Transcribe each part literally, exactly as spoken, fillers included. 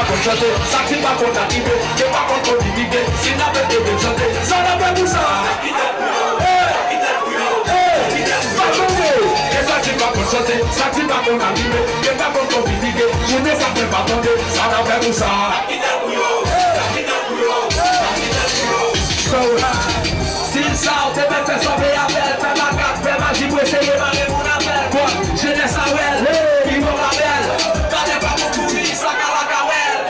Konn chante, sa ki pa konn anime, ke pa konn kominike, si n ap ede chante, sa n ap fè pou sa. Hey! Hey! Pa chante, e sa ki pa konn chante, sa ki pa konn anime, ke pa konn kominike, jounen sa fè pa tande, sa n ap fè pou sa. So high. Stil sa w te mèt fè sòve avè l, fè makak, fè maji pou eseye mare moun avè l. Bon, jenès a wè l, li bon pa bèl. Talè pa bon pou li, sa ka la ka wè l.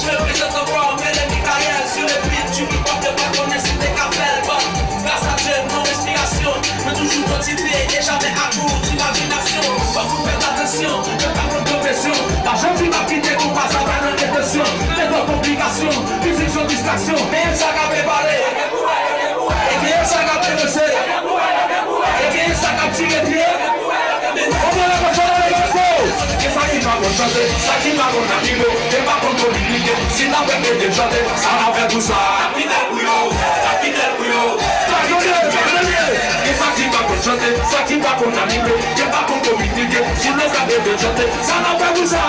Je représente encore Mele Michael sur le beat du hip-hop, yo pa konnen si te ka fè l. Bon, gras a Dye, nou enspirasyon, nou toujou motive e jamè akout imajinasyon. Fòk nou fè atansyon, fè pa pran presyon. Pa janm di m ap kite konpa sa pa nan entansyon. Men twòp konplikasyon, mizik se yon distraksyon. Men sa k ap pale. E genyen sa k ap denonse. E genyen sa k ap tire pye. Anmwey, anmwey, anmwey, anmwey. Gen sa ki pa konn chante, sa ki pa konn anime, gen pa konn kominike. Si n ap ede chante, sa n ap fè pou sa. Gen sa ki pa konn chante, sa ki pa konn anime, gen pa konn kominike. Si n ap ede chante, sa n ap fè pou sa.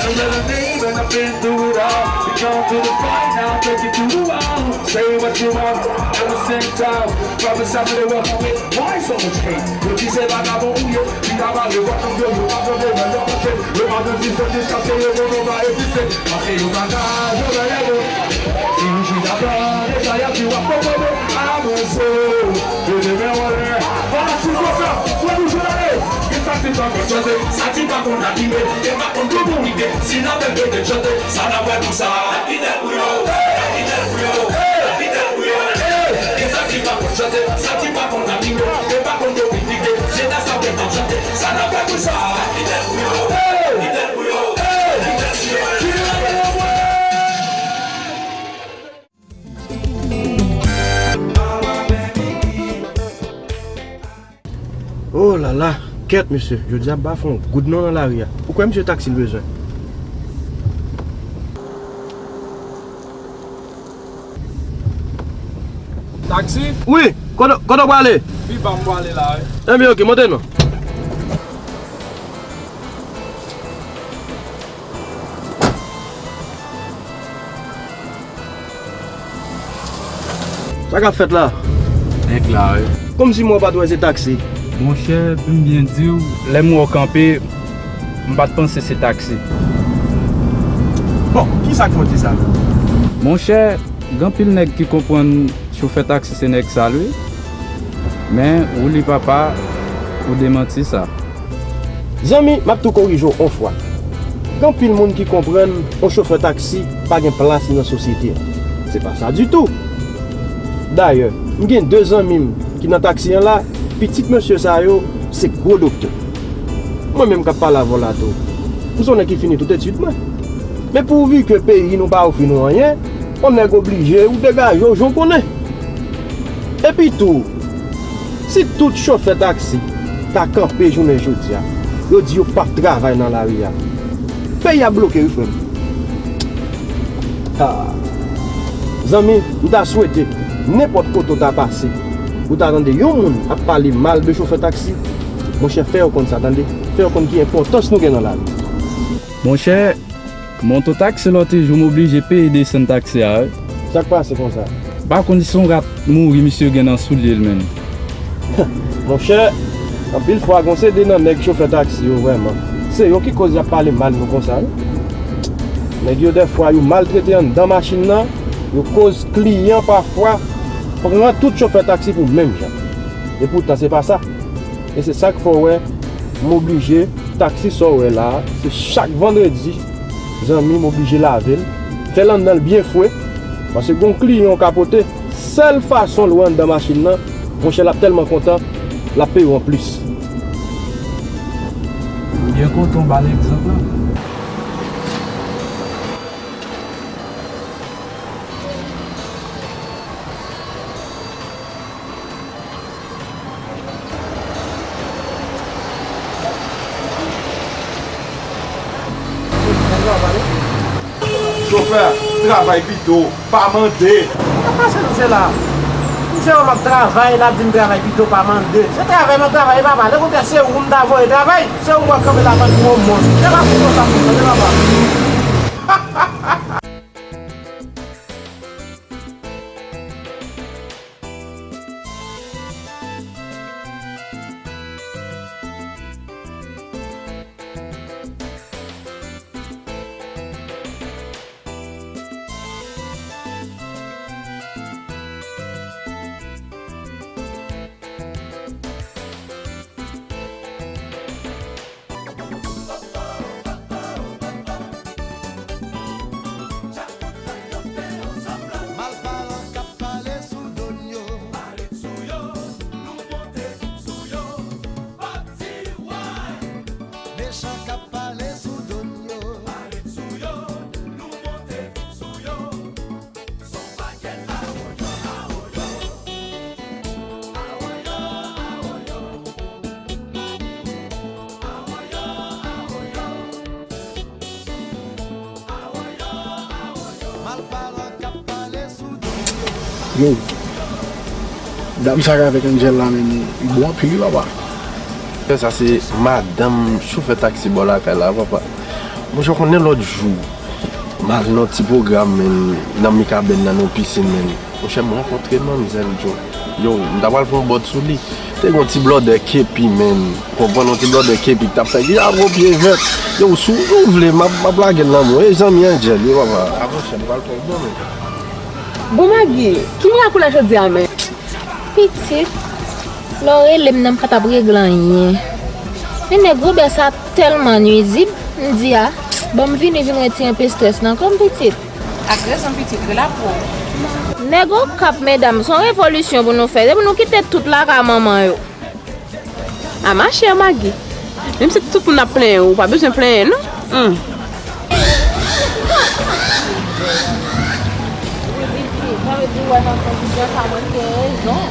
Another name and I've been through it all. We come to the fight now, take it to the wall. Say what you want, at the same time. Promise I really walk away. Why so much hate? Yo di se vagabon ou ye, ki ka pale wap nan vyo, yo pa tande nan lòt kote. Yo pa nan sistèm jiskaske yo konnen w pa egziste. Paske yo pa ka jwe lè yo. Si ou chita pale sa y ap di w ap konprann. Avanse. Yo te men w anlè. Fanatik konsa, fò nou jwe lè. Gen sa ki pa konn chante, sa ki pa konn anime, gen pa konn kominike. Si n ap ede chante, sa n ap fè pou sa. Gen sa ki pa konn chante, sa ki pa konn anime, gen pa konn kominike. Jenès ap ede chante, sa n ap fè pou sa. Oh la la, kèt mesye, jodi a m pa fè yon goud non nan lari a. Ou kwè misye taksi l bezwen? Taksi? Wi, kote, kote w prale? Pi ba m prale la, wi. Enben, oke, monte non. Sa k ap fèt la? Nèg la, wi. Kòmsi mwen pa t wè se taksi. Monchè, pou m byen di w, lè m wè w kanpe, m pa t panse se taksi. Bon, kisa k fè w di sa? Monchè, gen anpil nèg ki konprann chofè taksi se nèg sal, wi. Men, Wouli papa, ou demanti sa. Zanmi, m ap tou korije w on fwa. Gen anpil moun ki konprann yon chofè taksi pa gen plas li nan sosyete a. Se pa sa ditou. Dayè, m gen de zanmi m ki nan taksi an la, pitit mesye sa yo se gwo doktè. Mwen menm k ap pale avè w la tou, m se yon nèg ki fini tout etid mwen. Men pouvi ke peyi nou pa ofri nou anyen, yon nèg oblije ou degaje w jan w konnen. Epi tou, si tout chofè taksi ta kanpe jounen jodi a, yo di yo p ap travay nan lari a, peyi a bloke wi frè m. Ah. Zanmi, m ta swete, nenpòt kote w ta pase, ou ta tande yon moun ap pale mal de chofè taksi, monchè, fè yo konn sa, tande. Fè yo konn ki enpòtans nou gen nan lavi. Monchè, moto taksi lòt jou m oblije peye desann taksi a, wi. Sa k pase konsa? M pa konn si se yon rat mouri misye gen nan soulye l menm. Monchè, anpil fwa gon sede nan nèg chofè taksi yo vrèman. Se yo ki koz y ap pale mal nou konsa, wi. Nèg yo dèfwa yo maltrete anndan machin nan, yo koz kliyan pafwa pran tout chofè taksi pou menm jan. Epoutan se pa sa. E se sa k fè w wè m oblije, taksi sa w wè la, se chak vandredi, zanmi, m oblije lave l, fè l anndan l byen fre, paske gon kliyan w ka pote, sèl fason l wè anndan machin nan, monchè, l ap tèlman kontan, l ap peye w anplis. M byen kontan w ba n egzanp la. Chofè, travay pito, pa mande. Sa pase nou se la? Se ou m ap travay, l ap di m travay pito pa mande. Se travay m ap travay, papa. Lekontrè, se ou m ta voye travay, se ou m wè kanpe la tankou yon mons. Se pa pou konsa pou tande, papa. Malparan k ap pale sou do n yo. Pale sou yo, nou monte sou yo. Pòt tiway. Mechan k ap pale sou do n yo. Pale sou yo, nou monte sou yo. Son pakèt awoyo, awoyo. Awoyo, awoyo. Awoyo, awoyo. Yo, dam sa k avèk Angel la, menm, li bon anpil, wi, papa. Sa se madanm chofè taksi bò lakay la, papa. Monchè, w konnen lòt jou, m al nan yon ti pwogram, menm, nan Mikaben nan, nan yon pisin, menm. Monchè, m rankontre manmzèl, Joe. Yo, m ta pral fè yon bòt sou li. Te gen yon ti blòdè kepi, menm. Konprann, yon ti blòdè kepi k t ap fè, ki ap gwo pye vèt. Yo, si w vle, m ap, m ap lage l nan men w. E zanmi Angel, wi, papa. Avanse, m pral fè yon bon, menm. Bon, Maggie, ki mirak ou la jodi a, menm? Pitit, lè w rele m nan, m pa t ap regle anyen. Men nèg Robè sa tèlman nwizib, m di, a, ban m vini, vin retire enpe estrès nan kò m, pitit. Ak rezon, pitit, rele apre w. Nèg Okap, medam, se yon revolisyon pou nou fè. Se pou nou kite tout lakay manman yo. A, ma chère Maggie, menm si tout moun ap plenyen, ou pa bezwen plenyen, non. Hmm. Wi, pitit, sa vle di, w wè nan kondisyon sa, mwen te gen rezon.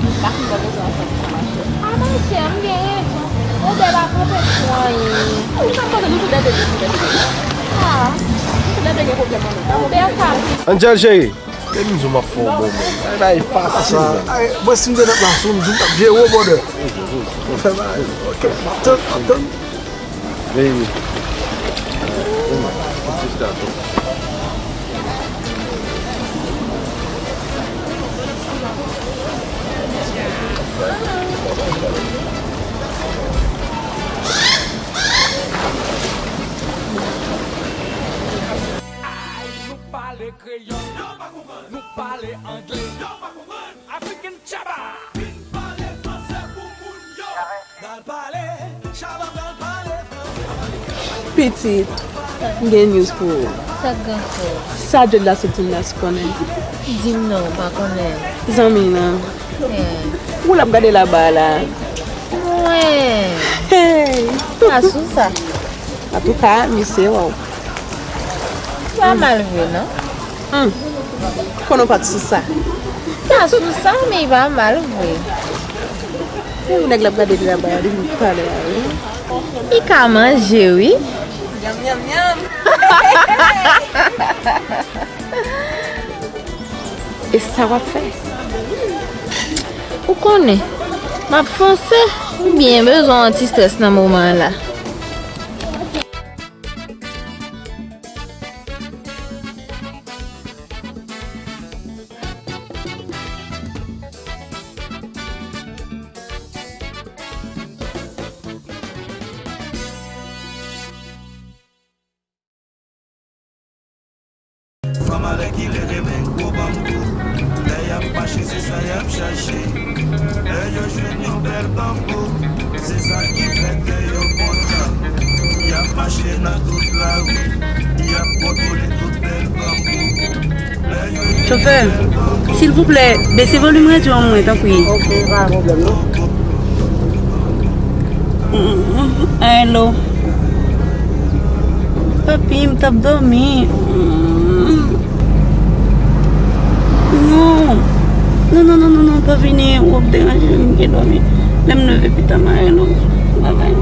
M pa fin wè rezon an san pou san, ma chère. A, ma chère, m gen rezon. Robè pa kanpe pou anyen. Ou sa konnen nou tout lè de gen pwoblèm. A, nou tout lè de gen pwoblèm an nou. Robè ka. Angel cheri, depi m di w m ap fè w bon, men. Bagay fasil, men. Ay, mwen si m te nan plas ou, m di w m t ap jere w, brother. Fè bagay, ok, m ap tann, m ap tann. Vini. Yon ti chita tou. Ay, nou pale kreyòl, yo pa konprann. Nou pale angle, yo pa konprann. African Chaba. Vin pale franse pou moun yo. N al pale, Chaba pral pale franse. Pitit, m gen news pou ou. Sa k gen ankò? Sa Jod la sot di m la, si w konnen. Di m non, m pa konnen. Zanmi nan. Eh. Ou l ap gade laba la. Mwen. Hey. Pa sou sa. Antouka, misye, waw. Pa mal vre, non? Hmm. Konnen w pa t sou sa. Pa sou sa, men li pa mal vre. Se yon nèg l ap gade li laba a, li vin talè a, wi. Li ka manje, wi. Nyanm, nyanm, nyanm. E sa w ap fè? Ou konnen, m ap fonse, m byen bezwen yon ti strès nan moman an la. Fanm alèkile renmen gwo banbou. Lè y ap mache, se sa y ap chache. Lè yo jwenn yon bèl banbou, se sa ki fè kè yo kontan. Y ap mache nan tout lari, y ap kontwole tout bèl banbou. Chofè, silvouplè, bese volim radyo an mwen, tanpri. Ok, pa gen pwoblèm, non. Hello. Papi, m t ap dòmi. Non. Non, non, non, non, non, pa vini. W ap deranje m, m gen dòmi. Lè m leve pita, m a rele w. Babay.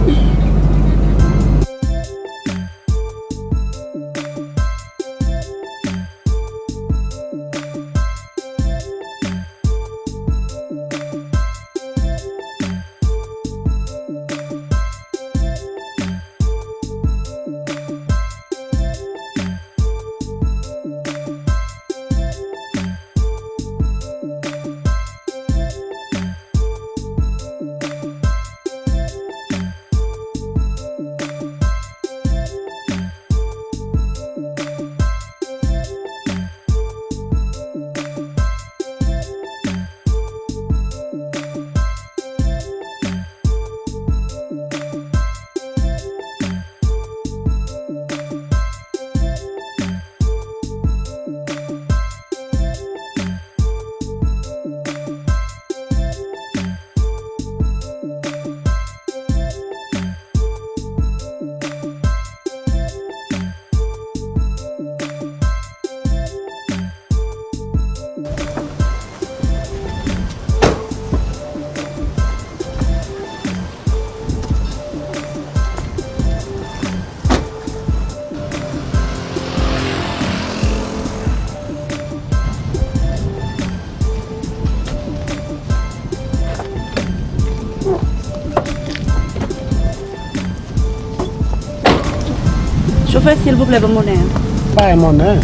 Frè, silvouplè, ban m monnen an. Bay monnen.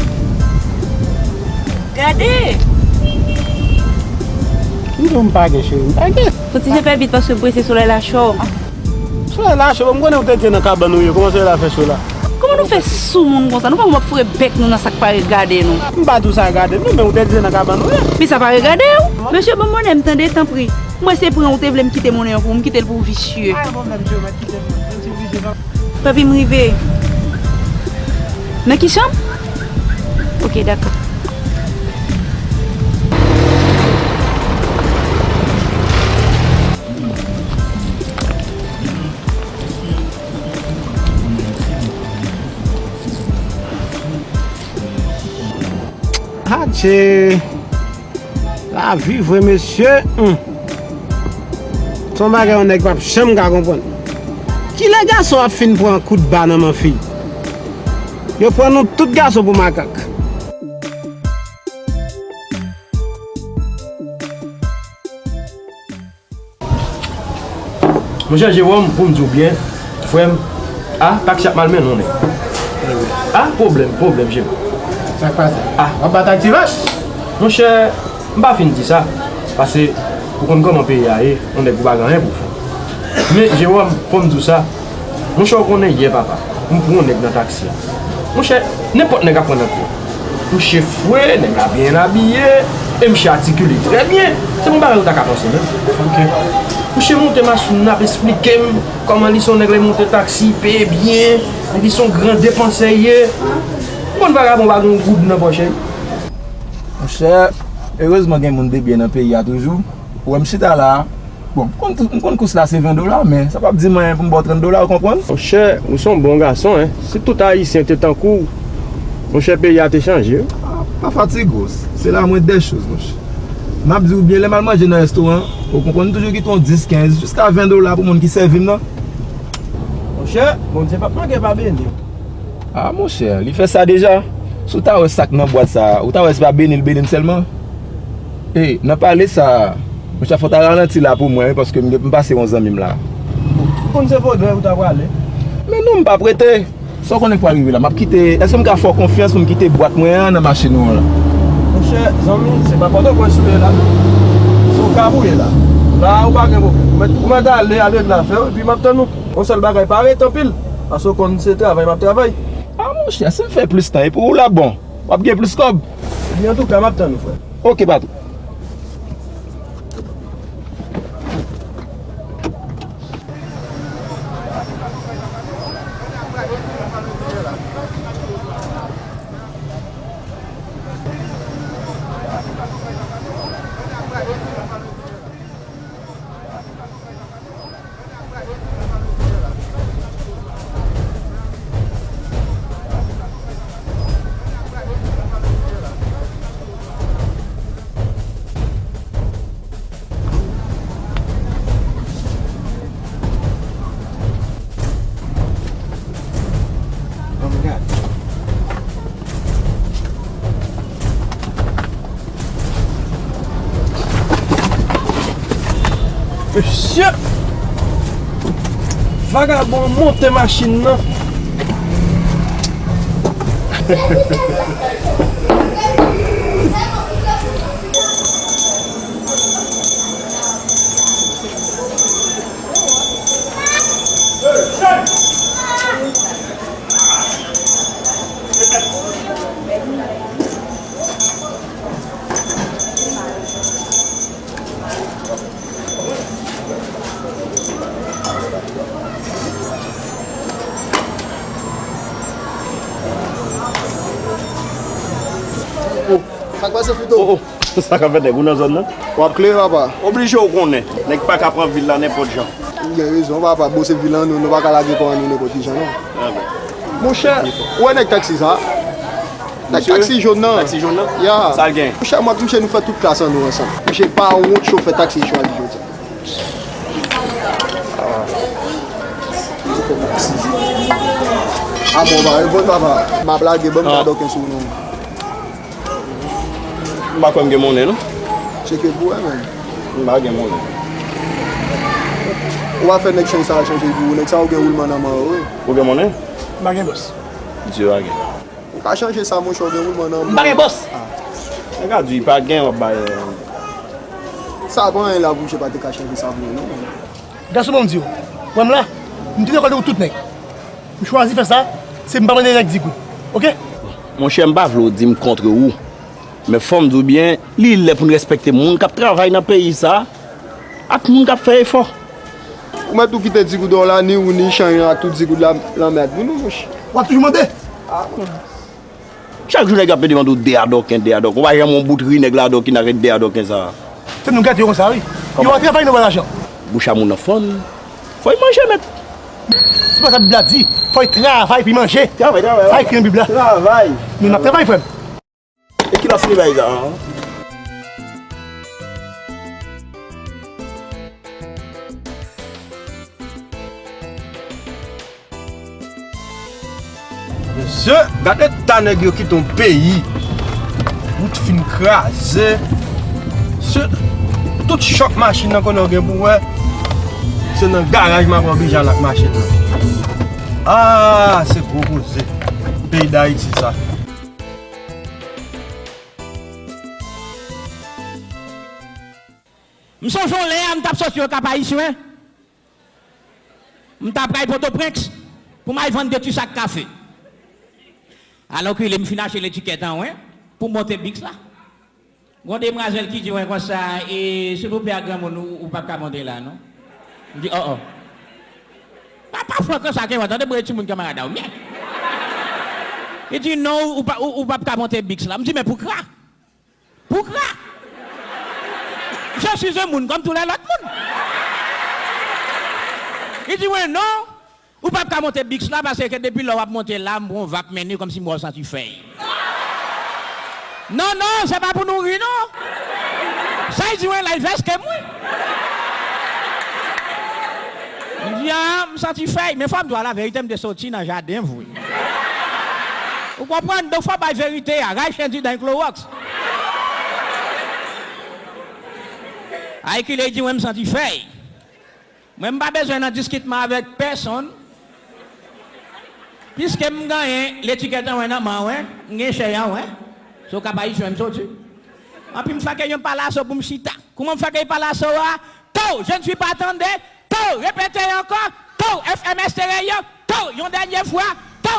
Gade! M di w m pa gen, cheri, m pa gen. Fò ti jan fè vit paske m prese, solèy la cho. Solèy la cho, m konnen ou te di nan kabann ou ye, kòman solèy la fè cho la? Kòman nou fè sou moun konsa? Nou pa wè m ap foure bèk nou nan sa k pa regade nou? M pa di w sa gade m, non, men ou te di nan kabann ou ye. Men sa pa regade w. Mesye, ban m monnen m tande, tanpri. Mwen se pran ou te vle, m kite monnen an pou ou, m kite l pou ou, visye. Pa gen pwoblèm, Joe, mèt kite l, mwen. Papi, m rive. Nan ki chanm? Ok, dakò. Adje! Lavi vre, mesye. Hmm. Se yon bagay yon nèg p ap janm ka konprann. Kilè gason ap fin pran kout ba nan men fi? Yo pran nou tout gason pou makak. Monchè Jewòm, pou m di w byen, frè m, a, taksi ap mal mennen w, nèg. A, pwoblèm, pwoblèm, Jewòm. Sa k pase? A. W ap bat ak ti vach? Monchè, m pa fin di sa, paske ou konn kòman peyi a ye, yon nèg ou pa gen anyen pou w fè. Men, Jewòm, fò m di w sa, monchè, ou konnen yè, papa, m pran yon nèg nan taksi a. Monchè, nenpòt nèg ap pran nan pye. Mouche fre, nèg la byen abiye, e mouche atikile trè byen. Se yon bagay ou ta ka panse menm. Ok. Mouche monte machin nan, ap esplike m kòman li se yon nèg lè monte taksi, peye byen, li se yon gran depansè li ye. M konn vagabon pa gen yon goud nan pòch li. Monchè, erezman gen moun de byen nan peyi a toujou. Ou wè m chita la a, bon, m konn tou, m konn kous la se ven dola, men sa p ap di m anyen pou m ba w trant dola, ou konprann? Monchè, ou se yon bon gason, en. Si tout Ayisyen te tankou w, monchè, peyi a te chanje, wi. Ah, pa fatige w, c'est la moindre des choses, monchè. M ap di w byen, lè m al manje nan restoran, ou konprann, m toujou kite yon dis, kenz, jiska ven dola pou moun ki sèvi m nan. Monchè, Bondye p ap manke pa beni w. Ah, monchè, li fè sa deja. Si w ta wè sa k nan bwat sa a, ou ta wè se pa beni l beni m sèlman. E, nan pale sa a, monchè, fò w ta ralanti la pou mwen, wi, paske m, m pase yon zanmi m la. Ou konn se vodrè ou ta prale? Men non, m p ap rete. Sa w konnen k pral rive la, m ap kite, èske m ka fè w konfyans pou m kite bwat mwen an nan machin ou an la? Monchè, zanmi, se pa Pòtoprens ou ye la. Se Okap ou ye la. La a, ou pa gen pwoblèm. Ou mèt, ou mèt ale, al regle afè w, epi m ap tann ou. Yon sèl bagay, pa rete anpil, paske w konn se travay m ap travay. Ah, monchè, si m fè plis tan, e pou ou l ap bon. W ap gen plis kòb. Ebyen, antouka, m ap tann ou, frè. Ok, patwon. Mesye! Vagabon an monte machin nan. Sa k pase, Fito? Oh, oh. Sa k ap fèt, nèg, ou nan zòn nan? W ap klere, papa. Oblije w konnen. Nèg pa ka pran vil la nenpòt jan. Ou gen rezon, papa. Bon, se vil an nou, nou pa ka lage kò an nou nenpòt ki jan, non. Ah bon. Monchè, ou wè nèg taksi sa? Nèg taksi jòn nan. Taksi jòn nan? Ya. Sa l gen? Monchè, mwen ak misye nou fè tout klas an nou ansanm. Misye pa wont chofè taksi li chwazi jodi a. Ah bon, pa reponn, papa. M ap lage, ban m gade okenn sou nou. M pa kwè m gen monnen, non. Tcheke pou wè, menm. M pa gen monnen. Ou pa fè nèg chanj sa al chanje pou ou. Nèg sa yo gen woulman nan men yo, wi. Ou gen monnen? M pa gen bòs. Misye pa gen. Ou ka chanje sa, monchè, ou gen woulman nan men. M pa gen bòs. Nèg a di pa gen, w ap bay. Sa pa anyen la, monchè, pa te ka chanje sa pou mwen, non. Gason, ban m di w. Wè m la, m te dakò de ou tout nèg. M chwazi fè sa, se m pa mande nèg di goud. Oke? Monchè, m pa vle w di m kont ou. Men fò m di w byen, li lè pou n respekte moun k ap travay nan peyi sa a ak moun k ap fè efò. Ou mèt tou kite di goud ou la, ni ou ni Chan yo ak tout di goud la, lanmèd pou nou, monchè. W ap toujou mande? Chak jou nèg yo ap mete mande w de adòken, de adòken. Ou pa janm wè yon bout ri nèg la adòken ak de adòken sa a. Se nou gate yo konsa, wi. Yo pa travay, nou ba lajan. Bouch a moun nan fann. Fò y manje, mèt. Se pa sa Bib la di. Fò y travay pou y manje. Travay, travay. Sa ekri nan Bib la. Travay. Men n ap travay, frè m. E ki lòt li bay la? Mesye, gade eta nèg yo kite yon peyi. Wout fin kraze. Se tout chòk machin nan konnen w gen pou wè. Se nan garaj m ap oblije al ak machin nan. Ah, se gwo koze. Peyi Dayiti sa. M sonje yon lè a, m t ap soti nan Kap Ayisyen, m t ap pral Pòtoprens pou m al vann de ti sak kafe. Alòkile, m fin achte letikèt an wen pou m monte biks la. Gon demwazèl ki di mwen konsa, e, silvouplè, a granmoun, ou, ou p ap ka monte la, non? M di, o, o. Pa, pa fran konsa, ke w tande, mwen, timoun kanmarad la, ou, men. Li di, non, ou, ou pa, ou, ou p ap ka monte biks la. M di, men poukra? Poukra? Je suis un moun comme tous les autres moun. Li di mwen, non, ou p ap ka monte biks la, paske depi lè w ap monte la, m pran yon vap mennen kòmsi m wè w santi fèy. Non, non, se pa pou nou ri, non. Sa l di mwen la, l vèske m, wi. M di, a, m santi fèy, men fò m di w laverite, m te soti nan jaden vre. Ou konprann? Donk, fò bay verite a. Ray chen di dan klowòks. Ay, kilè di mwen m santi fèy. Mwen, m pa bezwen nan diskitman avèk pèsonn. Piske m genyen letikèt an wen nan men wen, m gen chèy an wen. Se Kap Ayisyen m soti. Anpi m fè ke yon palaso pou m chita. Kouman m fè ke palaso a? To, je ne suis pas tande. To, repete ankò. To, F M S te reyè. To, yon dènye fwa. To.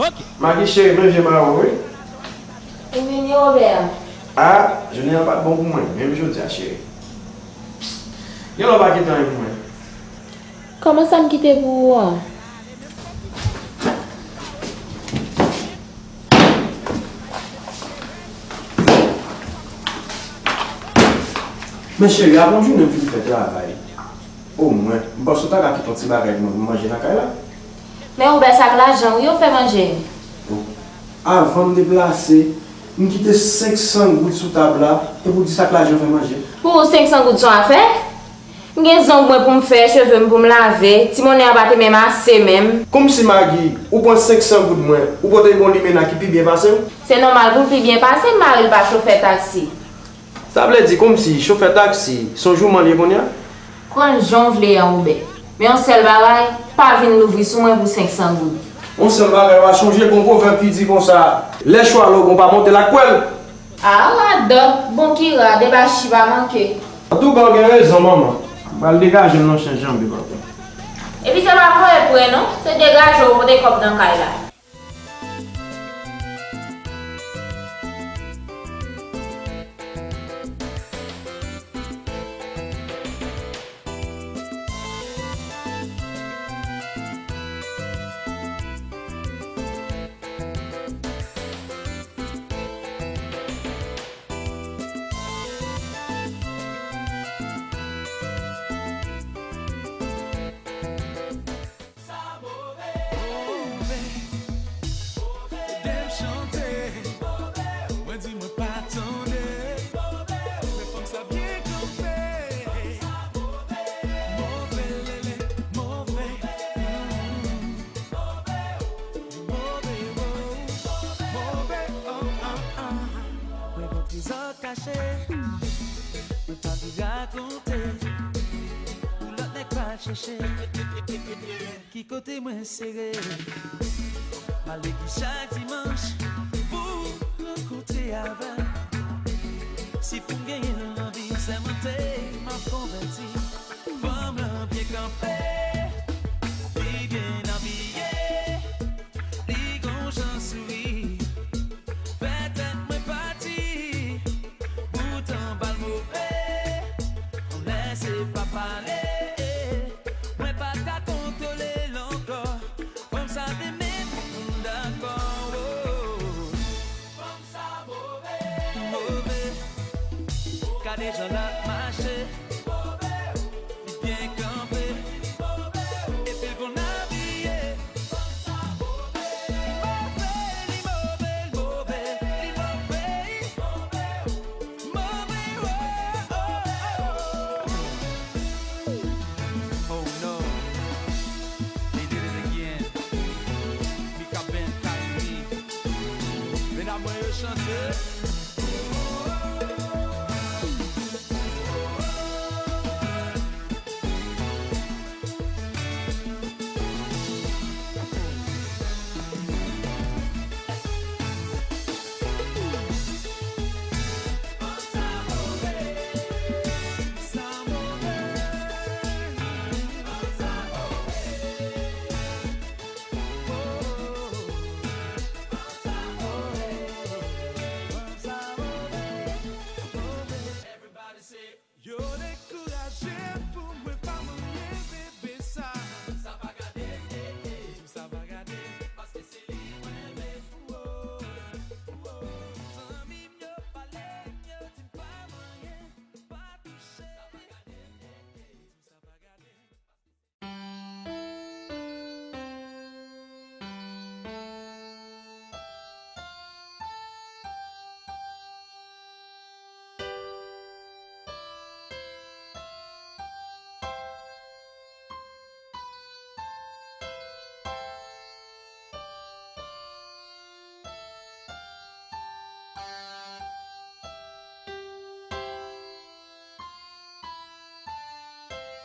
Ok. Magi cheri, manje mawon, wi. Ou vini, Robert? A, jounen an pa t bon pou mwen, menm jodi a, cheri. Gen lè w pa kite anyen pou mwen. Kòman sa m kite pou ou an? Men cheri, apre yon jounen m fin fè travay, omwen, m panse w ta ka kite yon ti bagay pou mwen pou m manje nan kay la. Men Robert, sa k lajan w wi, yo fè manje. Bon, avan m deplase, m kite senk san goud sou tab la, epi w di sa k lajan fè manje. Pou ou, senk san goud se yon afè? M gen zong mwen pou m fè, cheve m pou m lave, ti monnen an pa te menm ase menm. Kòmsi Magi, ou pran senk san goud mwen, ou pote yon limena ki pi byen pase m? Se nòmal pou l pi byen pase m, mari l pa chofè taksi. Sa vle di kòmsi chofè taksi se yon jouman l ye kounye a? Pran l jan w vle an, Robert. Men yon sèl bagay, pa vin louvri sou mwen pou senk san goud. Yon sèl bagay, w a sonje gon pwovèb ki di konsa, lè chwal ou bon pa monte l ak kwè l. A, radòt, bon ki rad, e bachi pa manke. Antouka, w gen rezon, manman. M pral degaje m nan chen janbe, papa. Epi se pa voye pre, non. Se degaje w pote kòb nan kay la. Sa move, move, move. Kite m chante. Move, mwen di mwen pa tande. Move, move. Men fanm sa byen kanpe. Sa move, move, lele, move. Move, move, move, oh, oh, oh. Mwen gon trezò kache. Mwen pa vle rakonte. Pou lòt nèg pa chèche. Ki kote mwen sere? Pale ki chak dimanch pou rankontre avè l. Si pou m genyen l nan vi m, sèmante m ap konvèti. Fanm lan byen kanpe, li byen abiye, li gon jan souri. Petèt mwen pati, poutan ba l move, lè se pa pale. Mwen pa ka kontwole l ankò. Fanm sa te menm pou m dakò. Oh. Fanm sa move. Move. Gade jan l ap mache. Li byen kanpe. Epi l konn abiye. Li move, li move, li move, li move. Move, oh, oh, oh. Oh no. They did it again. Mika Ben, Kylie. Medam mwen yo chante. Yo dekouraje m pou mwen pa manyen bebe sa. Sa pa gade m, eh, eh. Di m sa pa gade m, paske se li mwen renmen. Zanmi m yo pale m, yo di m pa manyen, pa touche.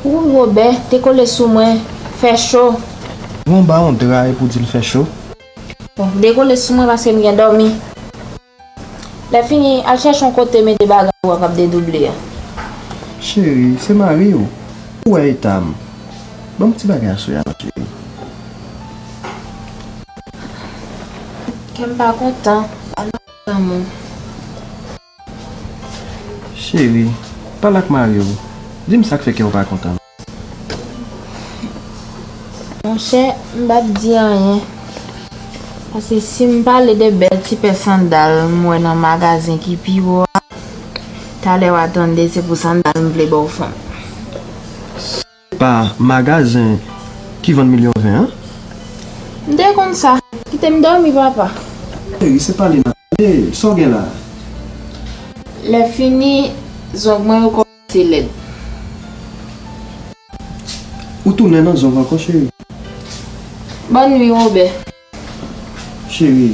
Ou Wobè, dekole sou mwen, fè cho. Bon, ba yon dra epi w di l fè cho. Bon, dekole sou mwen paske m gen dòmi. Lè fini, al chèche yon kote mete bagay ou a k ap dedouble a. Cheri, se mari w. Ou wè eta m. Ban m ti bagay aswè a non, cheri. Kè m pa kontan. Al nan lanmou. Cheri, pale ak mari w. Di m sa k fè kè w pa kontan. Monchè, m p ap di anyen. Paske si m pale de bèl ti pè sandal m wè nan magazen ki pi wo a, talè w a tande se pou sandal m vle ba w fanm. Pa magazen ki vann milyon ven an? M te konn sa. Kite m dòmi, papa. Cheri, se pale n ap pale. Sa w gen la? Lè fini, zong mwen yo kòmanse lèd. Ou tounen nan zong ankò, cheri? Bòn nwi, Wobè. Cheri.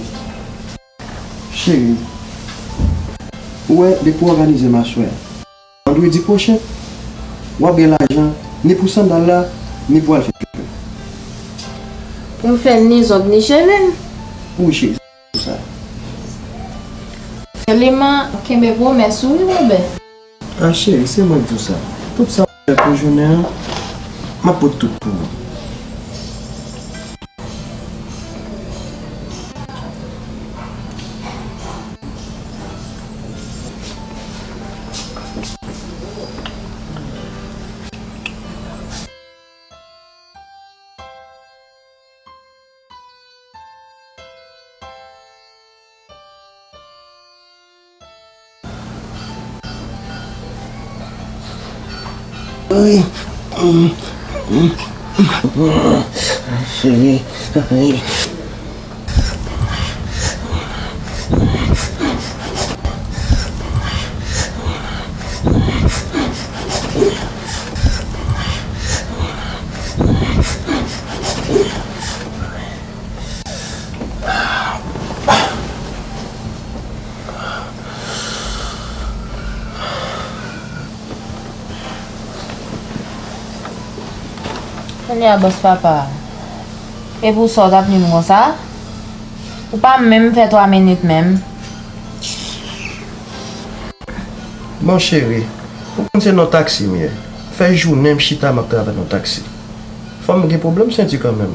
Cheri. Ou wè, depi w òganize m aswè a, vandredi pwochen, w ap gen lajan, ni pou sandal la, ni pou al fè cheve. Pou m fè ni zong ni cheve m? Wi, cheri, se sa. Sèlman, kenbe pwomès ou, wi, Wobè. A, cheri, se mwen k di w sa. Tout sa w fè pou jounen an, m ap pot tout pou ou. Ay, cheri, ay. Kounye a, bòs papa, e pou sa w t ap ni m konsa? Ou pa menm fè twa minit menm. Bon, cheri, ou konn se nan taksi m ye. Fè jounen m chita m ap travay nan taksi. Fò m gen pwoblèm senti kanmenm.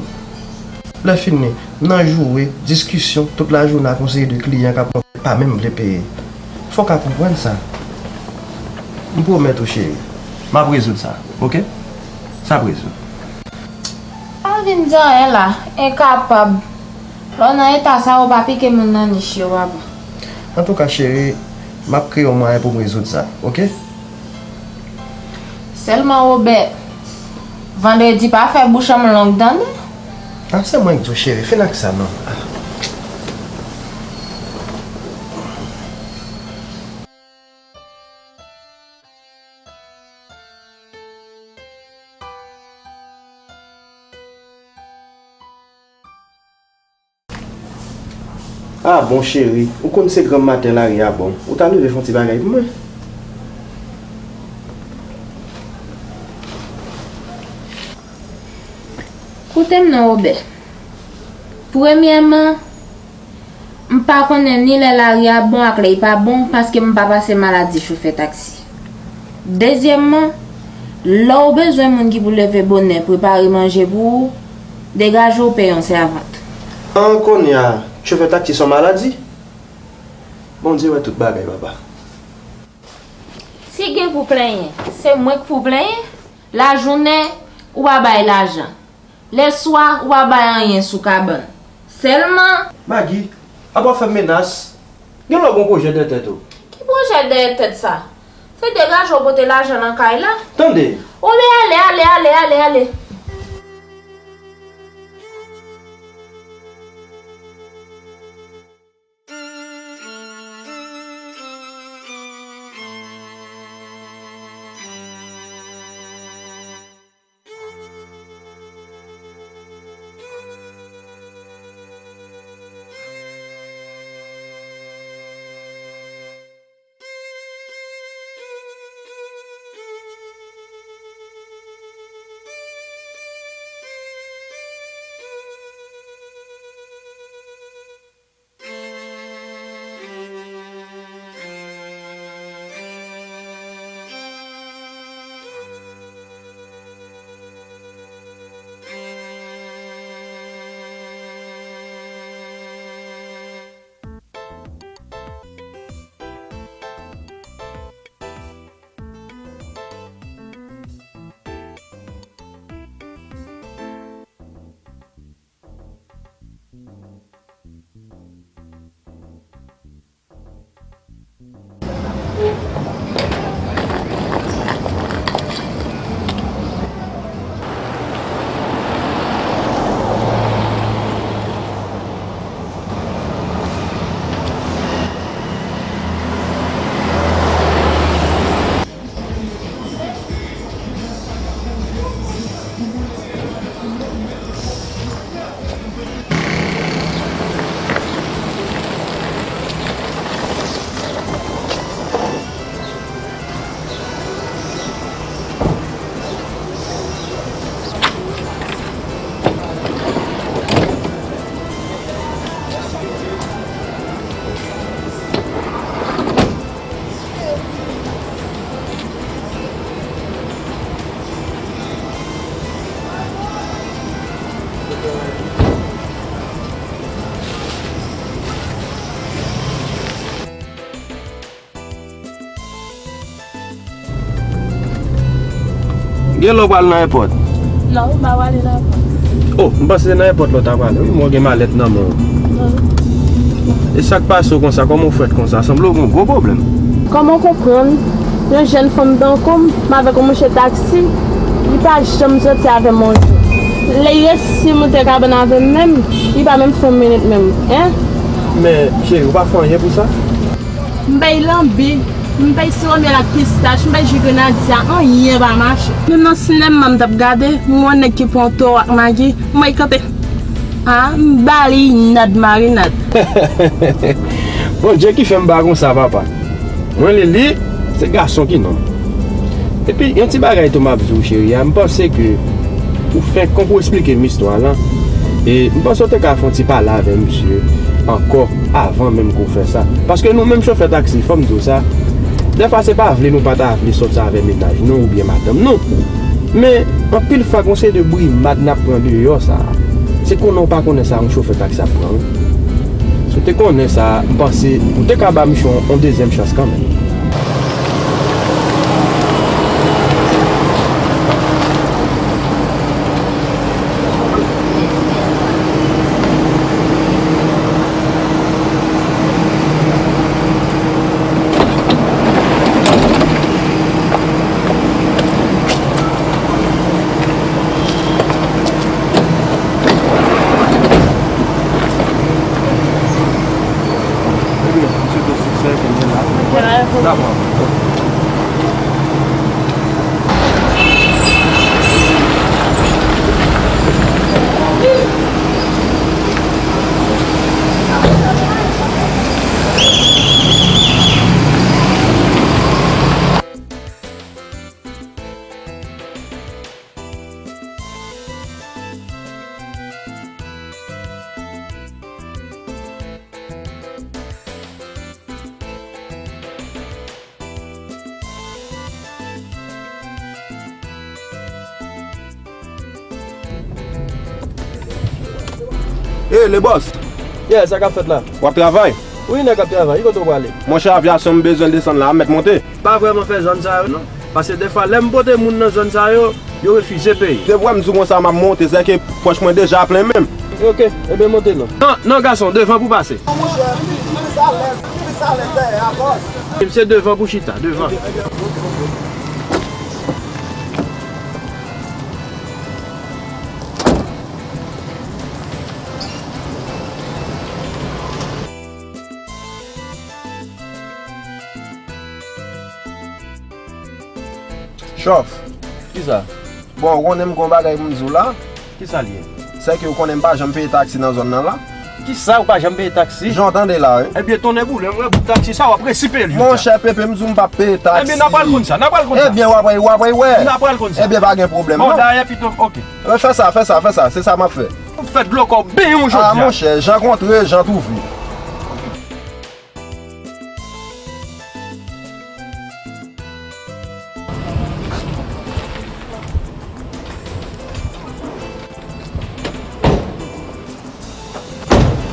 Lè fini, m nan joure, diskisyon, tout lajounen ak yon seri de kliyan k ap monte, pa menm vle peye. Fò w ka konprann sa. M pwomèt ou, cheri, m ap rezoud sa, oke? Sa ap rezoud. Pa vin di anyen la, enkapab. Lè w nan eta sa, ou pa pike moun nan nich yo, papa. Antouka, cheri, m ap kreye yon mwayen pou m rezoud sa, oke? Sèlman, Wobè, vandredi pa fè bouch an m long, tande? Ah, se mwen k di w, cheri, fin ak sa, non. Ah. Ah bon, cheri, ou konn se granm maten lari a bon. Ou ta leve fè yon ti bagay pou mwen? Koute m non, Wobè. Premyèman, m pa konnen ni lè lari a bon ak lè l pa bon, paske m pa pase maladi chofè taksi. Dezyèmman, lè w bezwen moun ki pou leve bonè prepare manje pou ou, degaje w peye yon sèvant. An, kounye a, chofè taksi se yon maladi? Bondye wè tout bagay, papa. Si gen pou plenyen, se mwen k pou plenyen. Lajounen, ou pa bay lajan. Lèswa, ou pa bay anyen sou kabann. Sèlman. Magi, apa w fè m menas? Gen lè w gen pwojè dèyè tèt ou. Ki pwojè dèyè tèt sa? Se degaje w pote lajan nan kay la. Tande! Oubyen ale, ale, ale, ale, ale. Gen lè w pral nan èpòt? Non, m pa prale nan èpòt. Oh, m panse se nan èpòt la w ta prale. Wi, men w gen malèt nan men w. Non. E sa k pase w konsa? Kòman w fèt konsa? Sanble w gen yon gwo pwoblèm. Kòman w konprann yon jèn fanm tankou m, m avèk yon mouche taksi, li pa janm soti avè m yon jou? Lè l resi moute kabann avè m menm, li pa menm fè yon minit menm, en? Men, cheri, ou pa fè anyen pou sa? M bay lanbi, m bay siwo myèl ak pistach, m bay ji grenadya, anyen pa mache. Menm nan sinema m t ap gade, m wè yon nèg ki pran yon towo ak magi, m bay kanpe. A, m ba li inad marinad. Bondye ki fè m ba konsa, papa. Mwen, Lili, se gason ki nonm. Epi, yon ti bagay tou m ap di w, cheri a, m panse ke ou fenk, kon pou eksplike m istwa lan, E m panse w te ka fè yon ti pale avè misye ankò avan menm ke w fè sa. Paske nou menm chofè taksi, fò m di w sa, dèfwa se pa vle nou pa ta vle sòti avè mennaj nou oubyen madanm nou. Men, anpil fwa, gen yon seri de brimad n ap pran deyò sa a. Se konnen w pa konnen sa yon chofè taksi ap pran, wi. Si w te konnen sa, m panse ou te ka ba misye yon, yon dezyèm chans kanmenm. Ey, Lebòs! Yeah, sa k ap fèt la? W ap travay? Wi, nèg ap travay. Ki kote w prale? Monchè, avyasyon m bezwen desann la, m mèt monte. Pa vrèman fè zòn sa yo, non. Paske dèfwa, lè m pote moun nan zòn sa yo, yo refize peye. Depi w wè m di w konsa, m ap monte, sèke pòch mwen deja plen menm. Ok, ebyen monte non. Non, non, gason, devan pou pase. Monchè, m plis alèz, m plis alèz dèyè a, bòs. Se devan pou chita, devan. Chòf. Kisa? Bon, ou konnen m gon bagay pou m di w la. Kisa l ye? Sèke ou konnen m pa janm peye taksi nan zòn nan la. Kisa ou pa janm peye taksi? Jan w tande la, wi. Ebyen, tonnè boule, m wè bout taksi sa, w ap resi peye l jodi a. Monchè Pepe, m di w m p ap peye taksi. Ebyen, n a pral konn sa, n a pral konn sa. Ebyen, w ap wè, w ap wè. N a pral konn sa. Ebyen, pa gen pwoblèm, non. Bon, dayè, pito, ok. Fè sa, fè sa, fè sa, se sa m ap fè. M fè dlo kò w benyen w jodi a. Ah, monchè, jan kontre, jan twouve.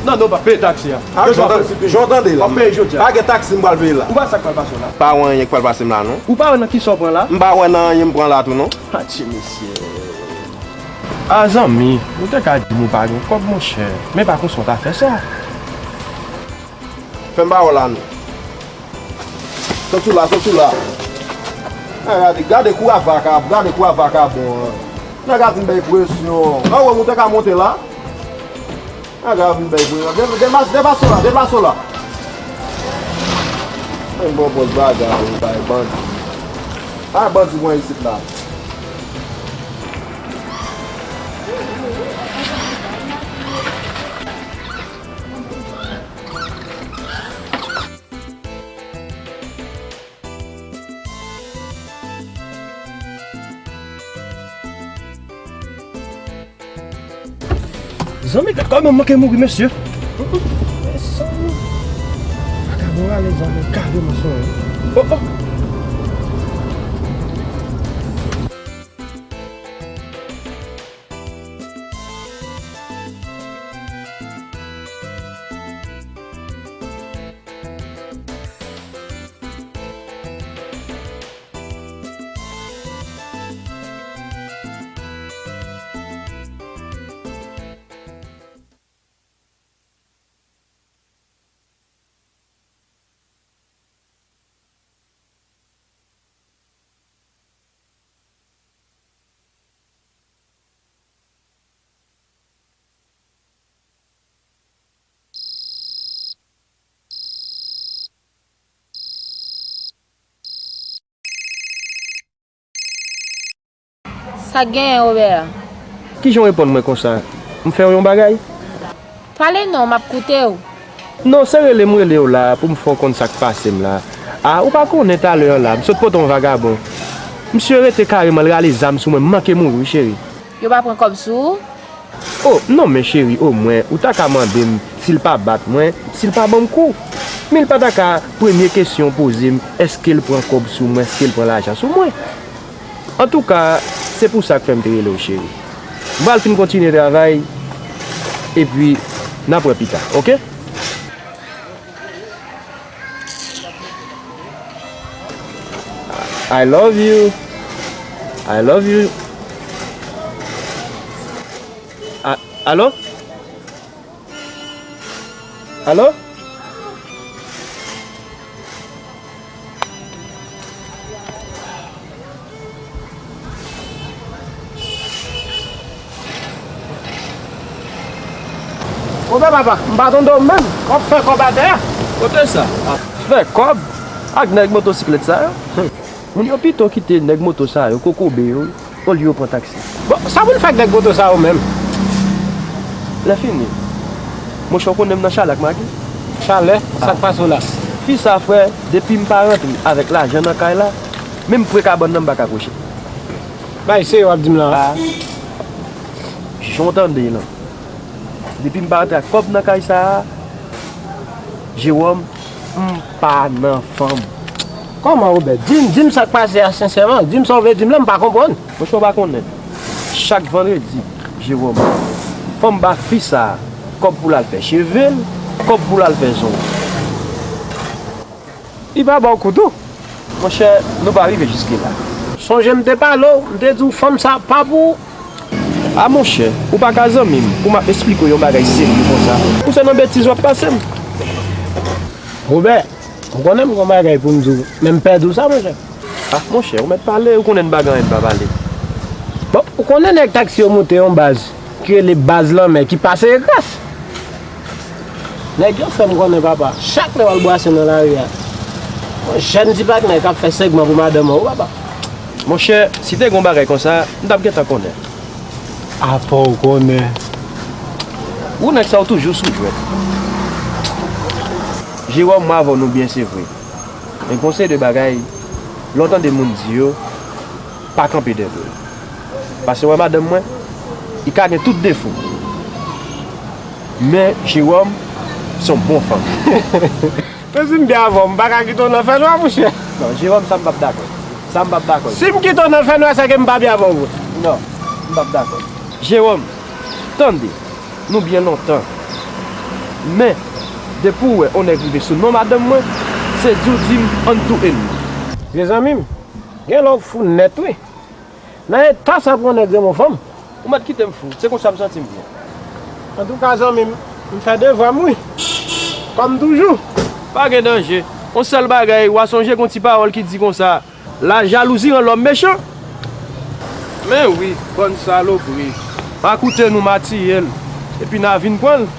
Non, non, pa peye taksi a. Ah, jan w tande la. Pa peye jodi a. Pa gen taksi m pral peye la. Ou pa sa k pral pase w la. Pa wè anyen k pral pase m la, non. Ou pa wè nan kisa w pran la? M pa wè nan anyen m pran la tou, non. Atye, mesye. Ah, zanmi, ou te ka di m ou pa gen kòb, monchè. Men pa konsa w ta fè sa. Fè m ba w la, non. Sot sou la, sot sou la. Ah, gade, gade kou a vaka, gade kou a vakabon an. Nèg la vin bay presyon. Ah, wè, ou te ka monte la. Nèg la vin bay presyon. De-, demas-, deplase w la, deplase w la. Ay, bon, bon, bagay, bay bandi. Ah, bandi mwen isit la. Zanmi, gad kòman m manke mouri, mesye. Vakabon ale zanmi, kareman sou mwen. Oh, oh. Sa k genyen, Obè? Kijan w reponn mwen konsa? M fè w yon bagay? Pale non, m ap koute w. Non, se rele m rele w la pou m fè w konn sa k pase m la. A, ou pa konnen talè an la, m sot pote yon vagabon. Misye rete kareman, l rale zam sou mwen, m manke mouri wi, cheri. Yo pa pran kòb sou ou? Oh, non, men cheri, omwen, ou ta ka mande m si l pa bat mwen, si l pa ban m kou. Men l pa ta ka premye kesyon w poze m, èske l pran kòb sou mwen, èske l pran lajan sou mwen. Antouka, se pou sa k fè m te rele w, cheri. M pral fin kontinye travay, epi n ap wè pita, oke? I love you. I love you. A-, alo? Alo? Oubyen papa, m pa tande w menm. W ap fè kòb atè a. Kote sa? Fè kòb ak nèg motosiklèt sa yo? Moun yo pito kite nèg moto sa yo kokobe yo, olye yo pran taksi. Bon, sa pou n fè ak nèg moto sa yo menm? Lè fini, monchè, w konnen m nan chalè ak magi. Chalè? Sa k pase w la? Fi sa, frè, depi m pa rantre avèk lajan nan kay la, menm pre kabann nan m pa ka kwoche. Bay serye w ap di m la a? Jan w tande lan. Depi m pa rantre ak kòb nan kay sa a, Jewòm, m pa nan fanm. Kòman, Wobè? Di m, di m sa k pase a sensèman. Di m sa w vle di m lan, m pa konprann. Monchè, w pa konnen. Chak vandredi, Jewòm, fanm ba fi sa a kòb pou l al fè cheve l, kòb pou l al fè zong. Li pa ba w kou tou? Monchè, nou pa rive jiske la. Sonje m te pale w, m te di w fanm sa pa pou ou. A monchè, ou pa ka zanmi m pou m ap esplike w yon bagay serye konsa. Ou se nan betiz w ap pase m. Wobè, ou konnen m gon bagay pou m di w, men m pè di w sa, monchè. A monchè, ou mèt pale, ou konnen m pa gen anyen m pa pale. Bon, ou konnen nèg taksi yo moute yon baz ki rele Baz Lanmè ki pase Egras. Nèg yo fè m konnen, papa, chak lè w al bwase nan lari a, yon jèn ti patnè k ap fè segman pou madanm an, wi, papa. Monchè, si te gen yon bagay konsa, m t ap gentan konnen. Apa w konnen? Ou nèg sa, ou toujou sou jwèt. Jewòm, mwen avè w nou byen, se vre. Men gon seri de bagay, lè w tande moun di yo, pa kanpe dèyè do l. Paske w wè madanm mwen, li ka gen tout defo. Men Jewòm se yon bon fanm. Men si m byen avè w, m pa ka kite w nan fènwa, monchè. Non, Jewòm, sa m p ap dakò. Sa m p ap dakò. Si m kite w nan fènwa, se ke m pa byen avè w vre. Non, m p ap dakò. Jewòm, tande, nou byen lontan. Men, depi w wè yon nèg rive sou non madanm mwen, se di w di m ann tou enmi. Vye zanmi m, gen lè w fou nèt, wi. Nan eta sa pou yon nèg renmen yon fanm. Ou mèt kite m fou. Se konsa m santi m byen. Antouka, zanmi m, m fè devwa m, wi. Kòm toujou. Pa gen danje. Yon sèl bagay, w a sonje gon ti pawòl ki di konsa, la jalousie rend l'homme méchant. Men wi, bann salopri. M a koute nou, m a tiye l. Epi n a vin pran l.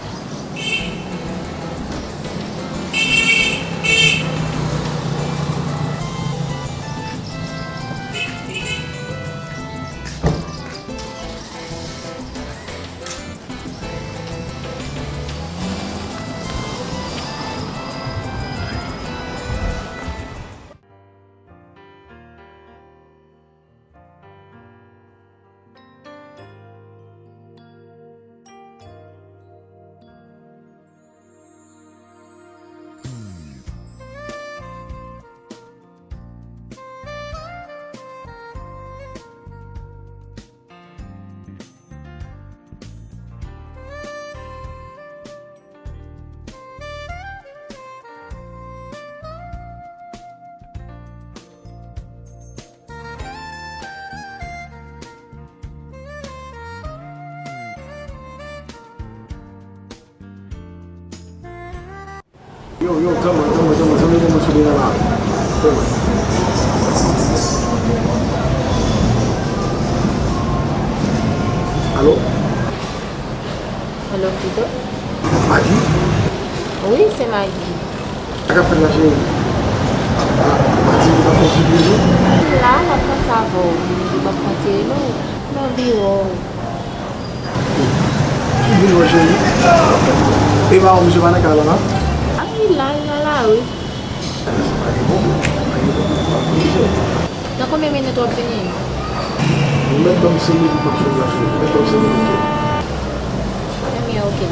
Yo, yo, tanmen, tanmen, tanmen, tanmen, tanmen, sou devan la. Tanmen. Alo? Alo, Fido? Magi? Wi, se Magi. Sa k ap fèt la, cheri? A, Magi, ou pa fè ti plezi? M la, m ap panse avè w. M ap panse avè w. Nan biwo. Ki biwo, cheri? E pa wè misye pa nan kay la, non? A, li la, li nan lari. Nan konbyen minit w ap vini? Ou mèt ban m senk minit m ap sot la, cheri. Ou mèt ban m senk minit.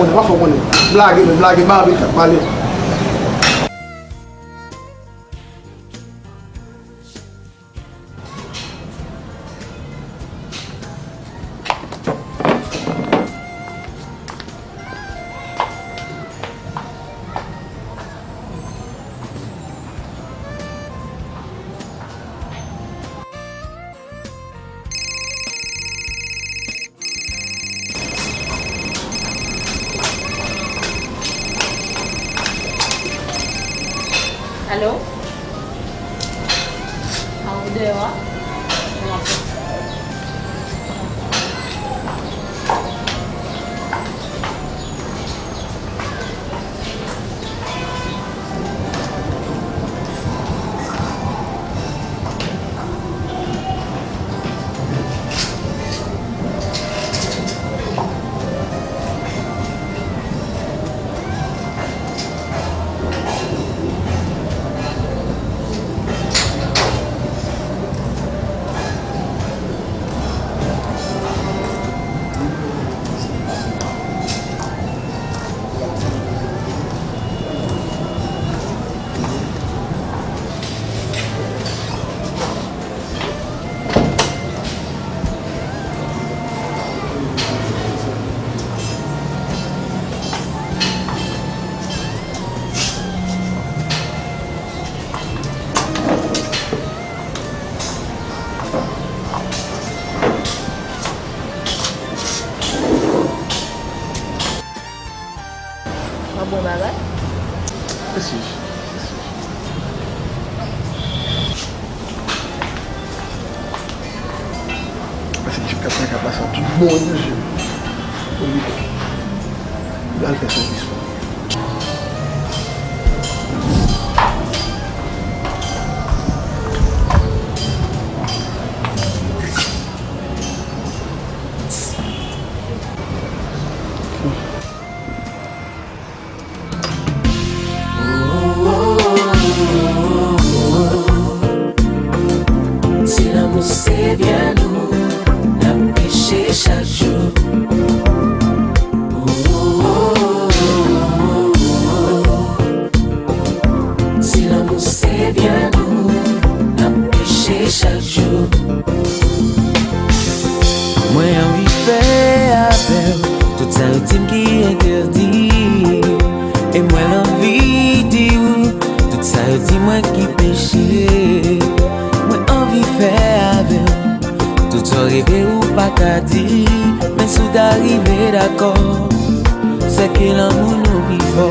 konnen, m ap fè w konnen. Blage, men blage, ba anpil k ap pale. Alo? A, ou deyò a? Yon bon bagay. Mèsi. Mèsi, Jip k ap fè k ap pase tout bon, wi, mesye. Wi. Li al fè sèvis, wi. Si lanmou se vyann ou, n ap peche chak jou. Si lanmou se vyann ou, n ap peche chak jou. Mwen anvi fè avè w tout sa yo di m ki entèdi. E mwen anvi di w tout sa yo di mwen ki peche. Mwen anvi fè avè w tout sa w reve ou pa ka di. Men si w ta rive dakò, sèke lanmou nou pi fò.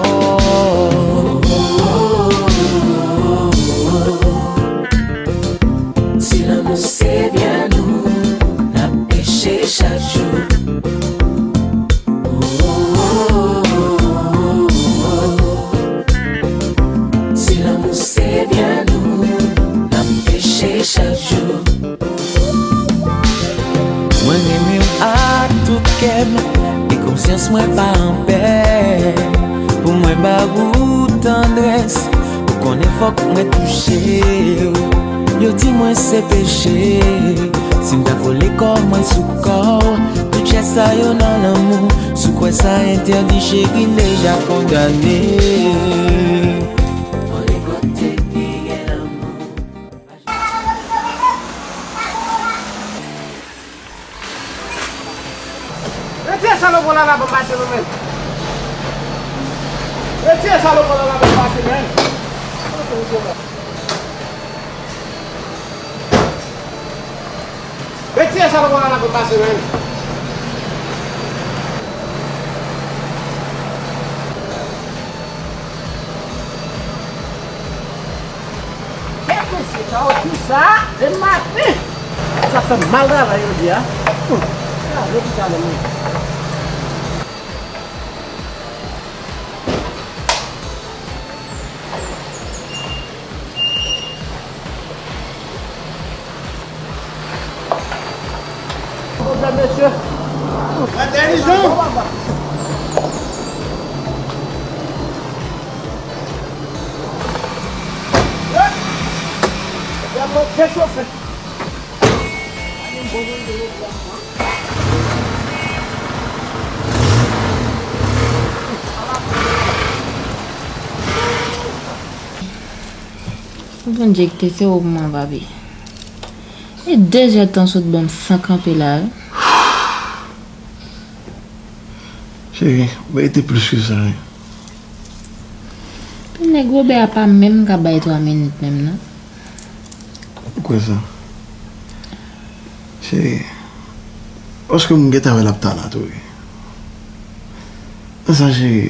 Si lanmou se vyann ou, n ap peche chak jou. Si lanmou se vyann ou, n ap peche chak jou. Mwen renmen w ak tout kè m, e konsyans mwen pa anpè pou mwen ba ou tandrès. Ou konnen fòk mwen touche w. Yo di mwen se peche si m ta kole kò mwen sou kò w. Tout jès sa yo nan lanmou, si w kwè sa entèdi, cheri, m deja kondane. Konnen kote ki gen lanmou. Retire salopri la la pou m pase, men. Retire salopri la la pou m pase, men. Retire salopri la la pou m pase, men. Kawotchou sa, depi maten. Sa fè m mal travay jodi a. Hum. Kraze pou talè mwen. Pwoblèm, mesye. Atèlijan. Y ap rechofe. Ou konn jekte se ou mwen, papi. E de zè tan sot ban m san kanpe la, wi. Cheri, merite plis ke sa, wi. Nèg Wobè a pa menm ka bay twa minit menm, non. Ou kwè sa? Cheri, paske m gentan wè l ap ta la tou, wi. Nan sa, cheri,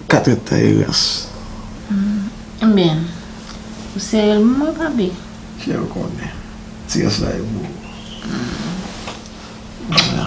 katrè tan e rès. Ebyen, ou serye l pou mwen, papi? Cheri, ou konnen. Ti rès la e pou ou. Vwala.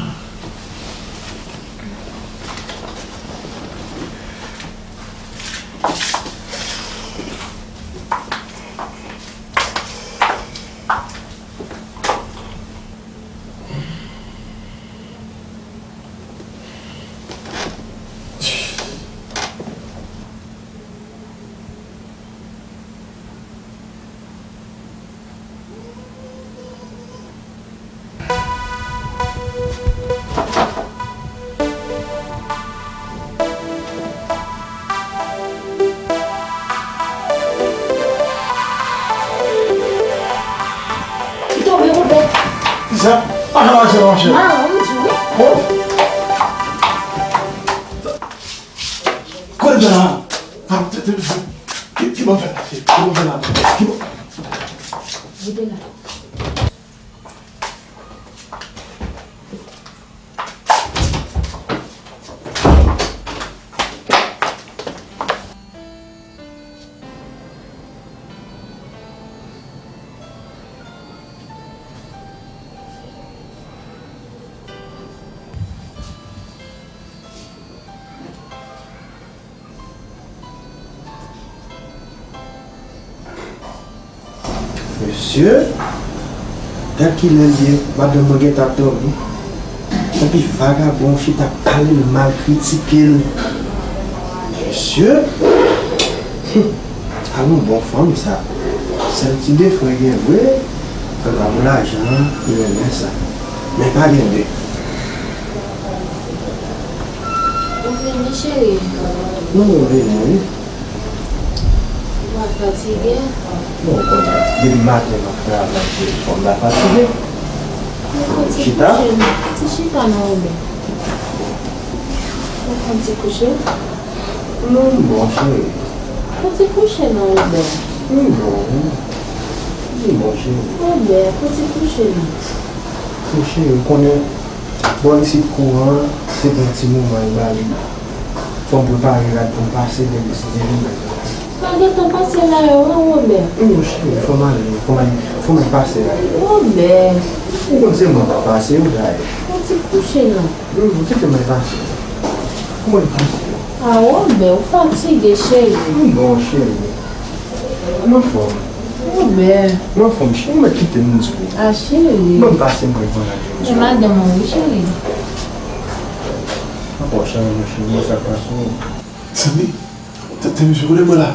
Li tonbe, Wobè. Kisa? Mache, mache, mache. Mache, m di wi. Bon. Kote la? Ah, te, te, te, ki, ki bon fè la? Ki bon fè la? Ki bon? Rete la. Mesye, gad kilè l ye, madanm mwen gentan ap dòmi. Epi vagabon chita pale l mal, kritike l. Mesye, hum, al yon bon fanm sa. Sèl ti defo l gen vre, se pa pou lajan an, li renmen sa. Men pa gen de. Ou vini, cheri? Non, mwen vini, wi. Ou pa fatige? Non, ou konnen, depi maten m ap travay, cheri, fò m ta fatige. Chita? Ti chita non, Wobè. Ou konn ti kouche? Non, m bon, cheri. Ou ti kouche non, Wobè. M bon, wi. M bon, cheri. Wobè, ou ti kouche non. Cheri, ou konnen, bò isit kouran an, se pran ti moman l ba li. Fò m prepare rad pou m pase, depi si Dye vle m bay travay. Pa gentan pase la yo, non, Wobè. Non, cheri, fò m ale, fò m al, fò m al pase la yo. Wobè. Ou konn se mwen k ap pase yo, dayè. Ou ti kouche non. Non, kite m al pase. Kouman l pase? Ah, Wobè, ou fatige, cheri. M bon, cheri. M anfòm. Wobè. M anfòm, cheri, ou mèt kite m di w. Ah, cheri. Ban m pase, mwen pran lajan m. E madanm ou, wi, cheri. Ankò, cheri, mwen, cheri, mwen, sa k pase w? Sandy, tèt, tèt, mesye, kote mwen la?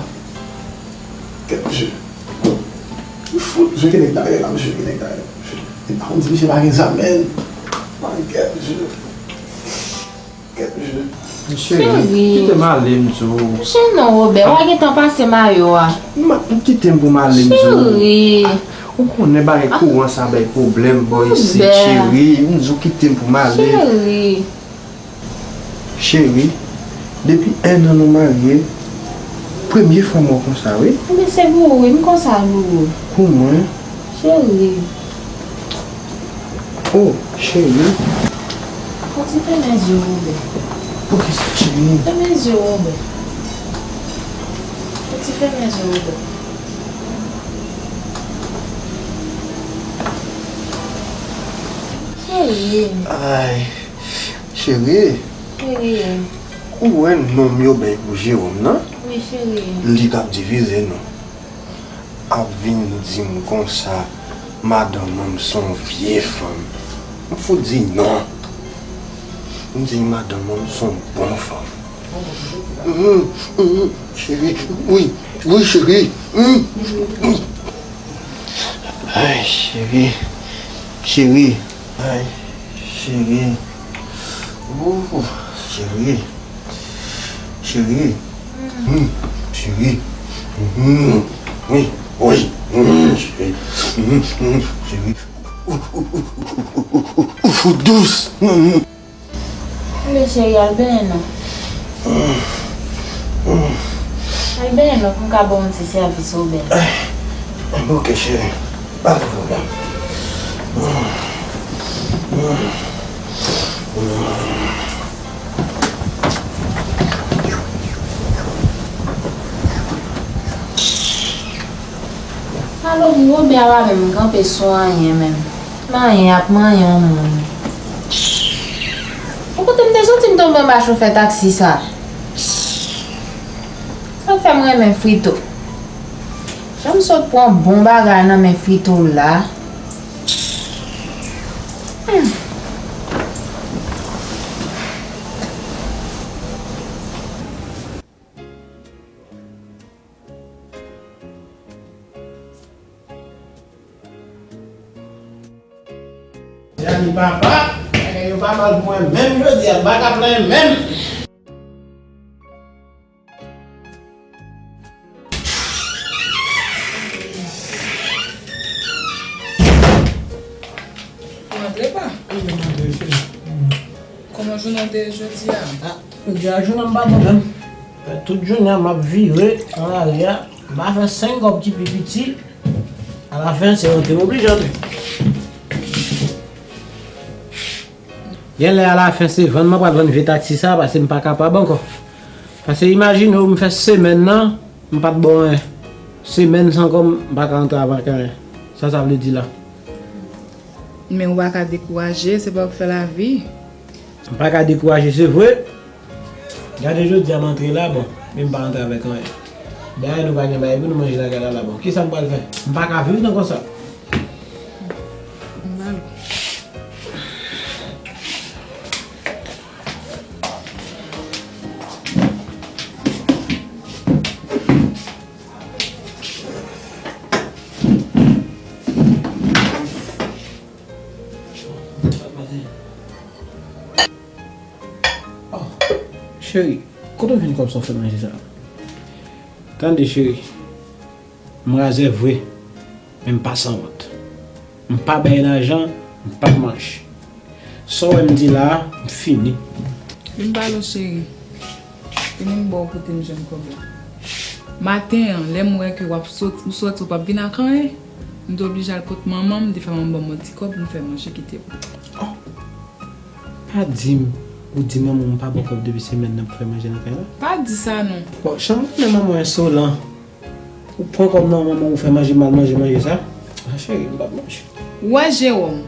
Kèt, mesye. Fout, mesye, gen nèg dayè la, mesye, gen nèg dayè la, mesye. E pa konn si misye pa gen zam, menn. Kèt, mesye. Kèt, mesye. Cheri, kite m ale, m di w. Kouche non, Wobè. W a gentan pase mayo a. M, kite m pou m ale, m di w. Cheri. Ou konnen bagay kouran sa bay pwoblèm bò isit, cheri. M di w kite m pou m ale. Cheri. Cheri, depi enn an nou marye, premye fwa m wè w konsa, wi. Ebyen, se pou ou, wi, m konsa pou ou. Pou mwen? Cheri. Oh, cheri. Fò ti fèmen zye w, Wobè. Poukisa, cheri? Fèmen zye w, Wobè. Fò ti fèmen zye w, Wobè. Wi. Ay, cheri, Cheri. Ou wè non m yo bay pou Jewòm nan? Wi, cheri. Li k ap divize nou. Ap vin di m konsa, madanm an m s on vye fanm. M fout di non. M di madanm an m s on bon fanm. Mhm, mhm, cheri, wi, wi, cheri. Mhm, mhm. Ay, cheri, cheri, ay, cheri. Ooh, cheri. Cheri. Hmm, cheri. Hmm, wi, wi. Hmm, cheri. Hmm, hmm, cheri. Ou, ou, ou dous. Hmm, hmm. Men cheri, al benyen non. Al benyen non, pou m ka ba w yon ti sèvis ou bèl. Ay, ok, cheri. Pa gen pwoblèm. Alo, Woben a pa menm kanpe sou anyen menm. Manyen ap manyen yon moun. Ou kote m te soti m tonbe anba chofè taksi sa. Sa fè m renmen frito. Jan m sot pran bon bagay nan men frito la. Hmm. Dani papa, bagay yo pa mal pou mwen menm jodi a, m pa ka plenyen menm. Ou antre pa? Wi, m antre, cheri. Kòman jounen w te ye jodi a? A, jodi a jounen m pa bon menm. Tout jounen an m ap vire nan lari a. M pa fè senk kòb ki pi piti. Alafen, se rantre m oblije antre. Genlè alafen se vann mwen pral vann vye taksi sa, paske m pa kapab ankò. Paske imajine w, m fè semèn nan, m pa t ba w anyen. Semèn san kòb, m pa ka rantre avèk anyen. Sa sa vle di la? Men ou pa ka dekouraje, se pa w k fè lavi. M pa ka dekouraje, se vre. Gade jodi a m antre la, bon, men m pa antre avèk anyen. Dayè nou pa gen bagay pou nou manje lakay la, la, bon. Kisa m pral fè? M pa ka viv nan konsa. M ba l. Oh, cheri, kote w jwenn kòb sa w fè manje sa? Tande, cheri, m razè vre, men m pa sanwont. M pa bay lajan, m p ap manje. Sa w wè m di la a, m fini. Vin pale w, cheri. Vin m ba w kote m jwenn kòb la. Maten an, lè m wè ke w ap sot-, ou soti, ou p ap vin ak anyen, m te oblije al kot manman m, m te fè manman m ban m yon ti kòb, m fè manje kite pou ou. Oh! Pa di m, ou di manman w m pa ba w kòb depi semèn nan pou fè manje nan kay la? Pa di sa non. Bon, Chanm, ou konnen manman w ensolan. Ou pran kòb nan manman w, ou fè manje, m al manje manje sa. A, cheri, m p ap manje. Wè, Jewòm,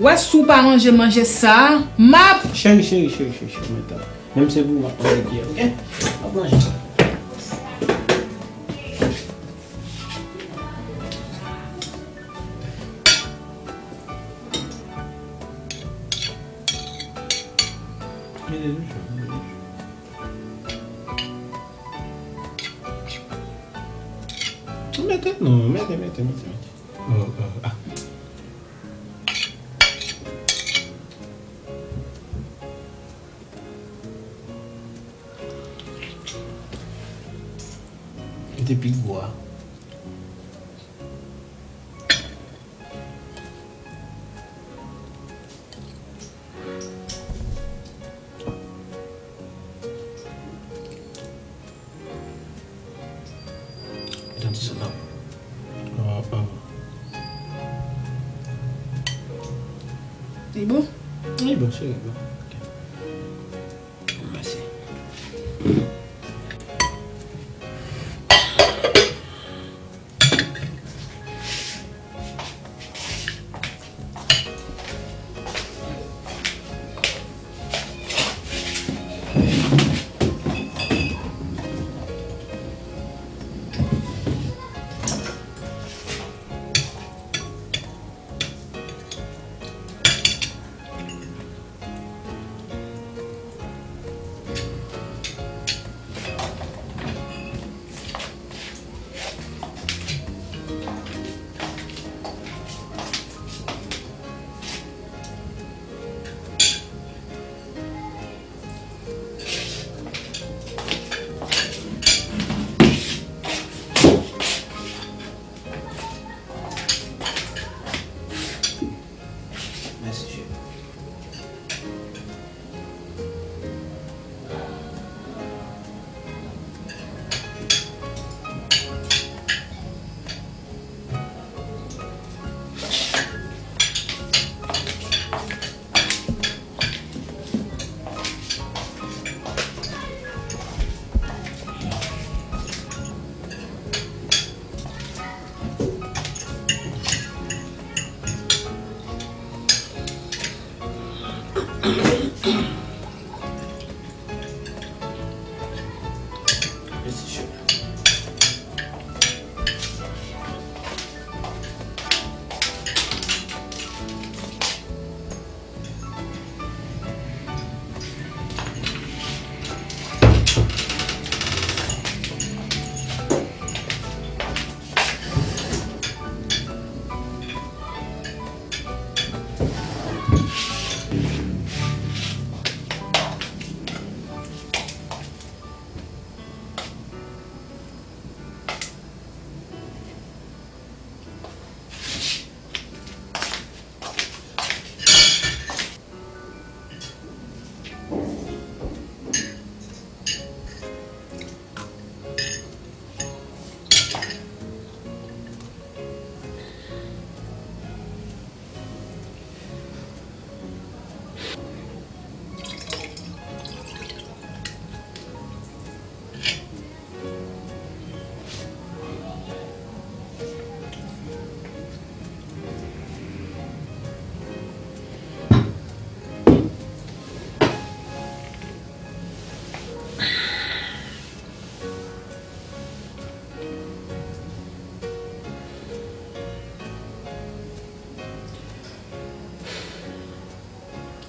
wè si w pa manje manje sa a, m ap... Cheri, cheri, cheri, cheri, cheri, mwen tann. Menm se pou ou m ap manje kiyè, oke? M ap manje. Mete tou, cheri, mete tou. Mete, non, mete, mete, mete, mete. Oh, oh, ah. Mete pi gwo a. Mete yon ti sòs la. Oh, oh. Li bon? Li bon, cheri, li bon. Ok. Mèsi. Mèsi, cheri.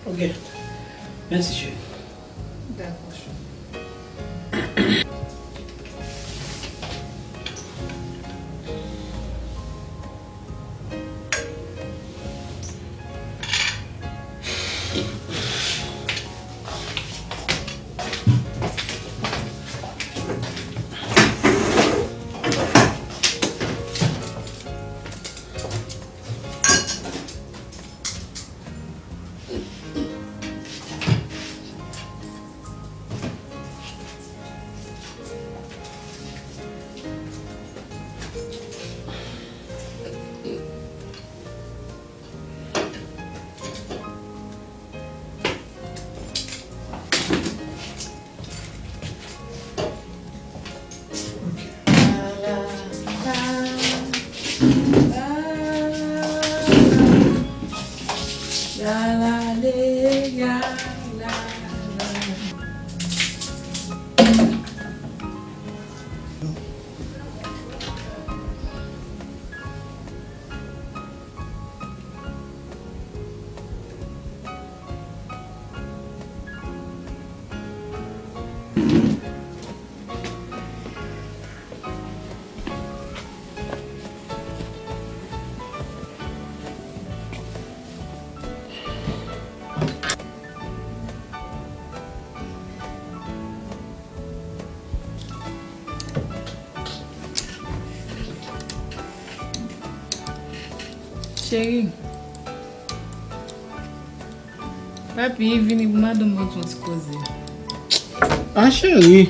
Ok. Mèsi, cheri. Dakò, cheri. Cheri, papi vini pou madanm ban ti koze. Ah, cheri.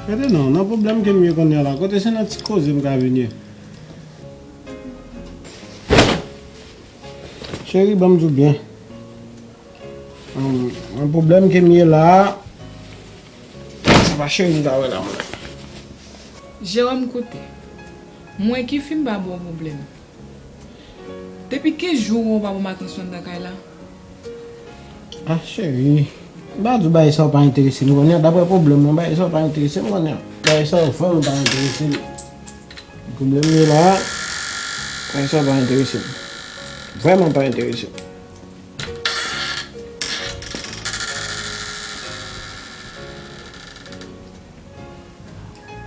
Gade non, nan pwoblèm ke m ye kounye a la. Kote se nan ti koze m ka vin ye. Cheri, ban m di w byen. Hum, nan pwoblèm ke m ye la, se pa cheri m ka wè la, mwen. Jewòm, koute. Mwen ki fi m pa ba w pwoblèm. Depi kenz jou ou pa ban m atansyon anndan kay la? Ah, cheri, m pa di w bagay sa yo pa enterese m, konnen, daprè pwoblèm mwen, bagay sa yo pa enterese m, konnen. Bagay sa yo vrèman pa enterese m. Pwoblèm yo la, bagay sa yo pa enterese m. Vrèman pa enterese m.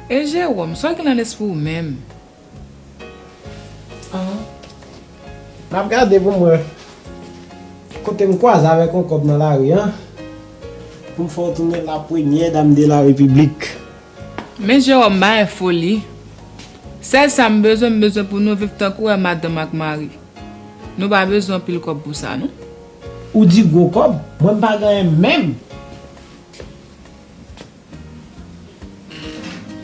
E Jewòm, sa w gen nan lespri w menm? Ah. M ap gade pou m wè kote m kwaze avèk yon kòb nan lari a, pou m fè w tounen la première dame de la République. Men Jewòm, m pa nan foli. Sèl sa m bezwen, m bezwen pou nou viv tankou madanm ak mari. Nou pa bezwen anpil kòb pou sa, non. Ou di gwo kòb, mwen m pa gen anyen menm.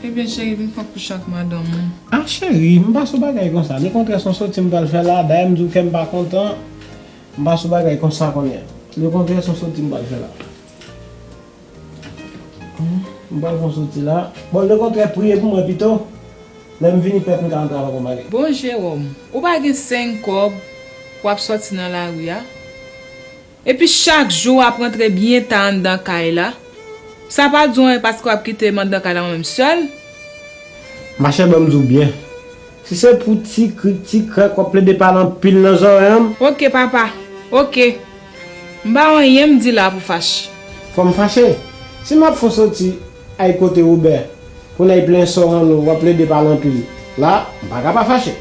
Ebyen, cheri, vin fè yon kouche ak madanm ou. Ah, cheri, m pa sou bagay konsa. Lekontrè, se yon soti m pral fè la. Dayè, m di w kè m pa kontan. M pa sou bagay konsa kounye a. Lekontrè, se yon soti m pral fè la. Hmm, m pral fè yon soti la. Bon, lekontrè, priye pou mwen pito. Lè m vini, pèp m ka antre avèk yon bagay. Bon, Jewòm, ou pa gen senk kòb, w ap sòti nan lari a? Epi chak jou w ap rantre byen ta anndan kay la. Sa pa di w anyen paske w ap kite m anndan kay la mwen menm sèl. Machè, ban m di w byen. Si se pou ti krik, ti krèk, w ap plede pale anpil nan zòrèy an m. Oke, papa. Oke. M pa anyen m di la pou fache. Fò m fache? Si m ap fè w soti ay kote Wobè, pou n al plen sò rann ou, w ap plede pale anpil. La, m pa ka pa fache.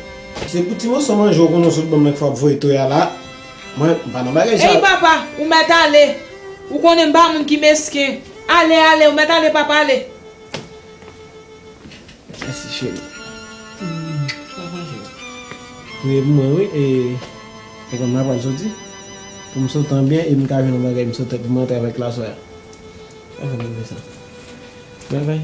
Se pou ti moso manje w konnen w sot ban m nan k fè w ap voye toya la. Mwen, m pa nan bagay sa. Ey, papa, ou mèt ale. Ou konnen m pa moun ki mesken. Ale, ale, ou mèt ale, papa, ale. Mèsi, cheri. Hmm, sa fè, cheri? Priye pou mwen, wi, e, e kòm m apral soti, pou m soti an byen, e m ka jwenn yon bagay, m soti, pou m rantre avèk laswè a. Sa fè m sa. Bye bye.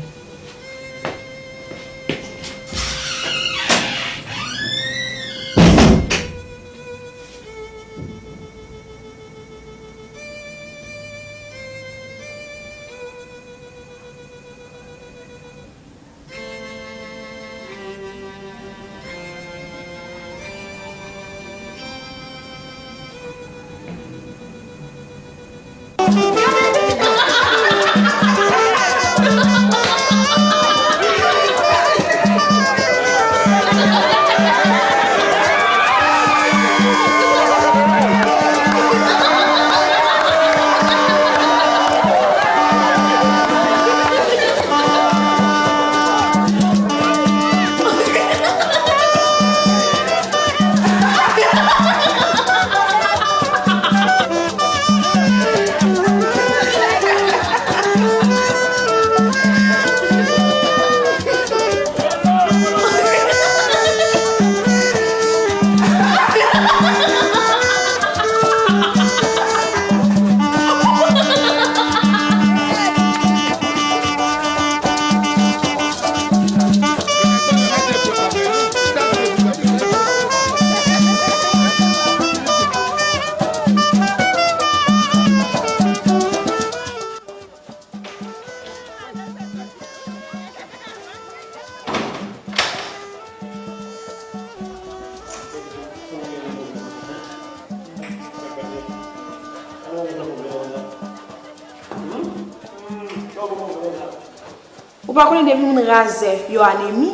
Ou pa konnen depi moun razè yo anemi?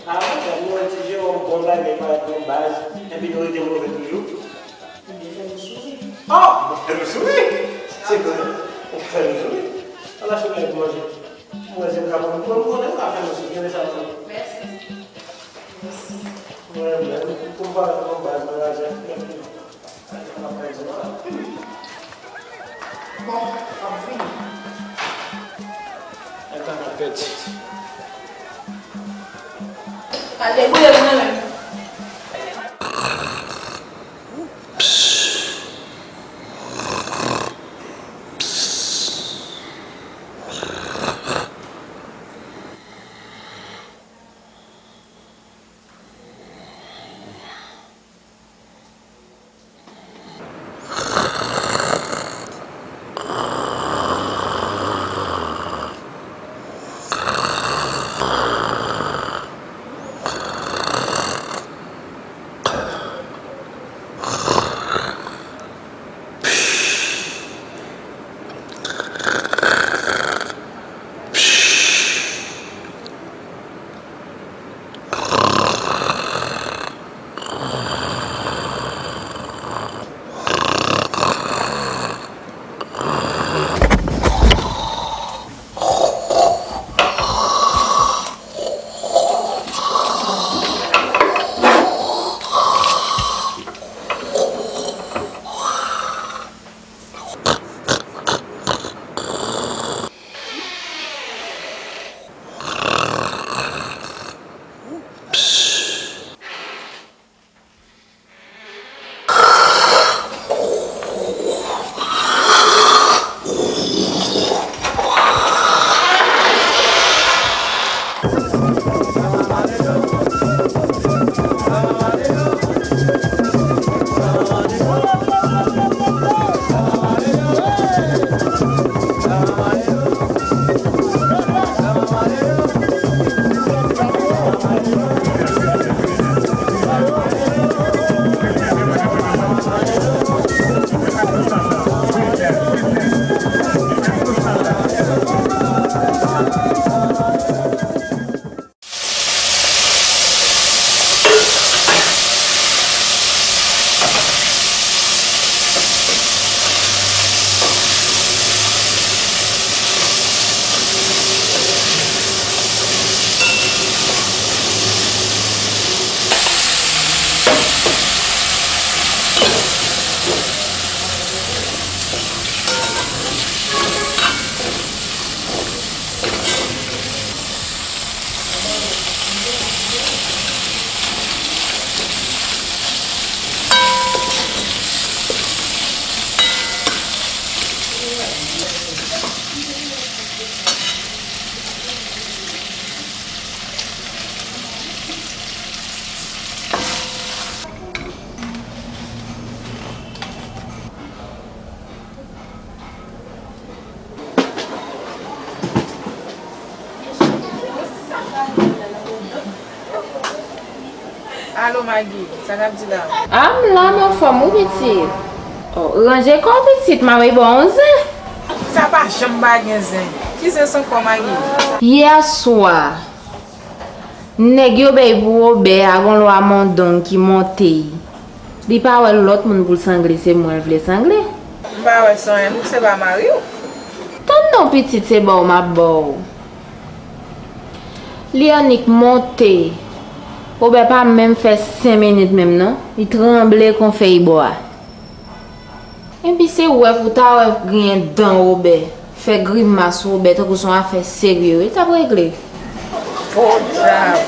Avan sa, nou wè ti Jewòm bon bagay, parèt bon baz, epi nou rete move toujou. Li fè nou souri. Oh, li fè nou souri. Se vre. Li fè nou souri. Ala chouke pou manje. Mwen, se m ka pran pou mwen, mwen, mwen ka fè nou souri. Gade sa, mwen. Mèsi. Mèsi. Mwen, mwen, pou m parèt bon baz, mwen razè. Bon, m ap vini. Ata m ap pèdi. Al deboule pou mwen menm. Alo, Magi, sa n ap di la? A, m la, m anfòm wi, pitit. O, ranje kò w, pitit, m ap ba w yon zen. Sa pa janm pa gen zen. Ki zen san kò, Magi? Yè swa, nèg yo bay pou Wobè a, gon lwa mondong ki monte. Li pa wè lòt moun pou l sangle, se mwen l vle sangle. M pa wè sa anyen, nou se pa mari w. Tann non, pitit, se ba w m ap ba w. Li annik monte. Wobè pa menm fè senk minit menm non. Li tranble kon fèy bwa. Epi se wè pou ta wè griyen dan Wobè, fè grimas Wobè tankou se yon afè serye wi l t ap regle. Podyab!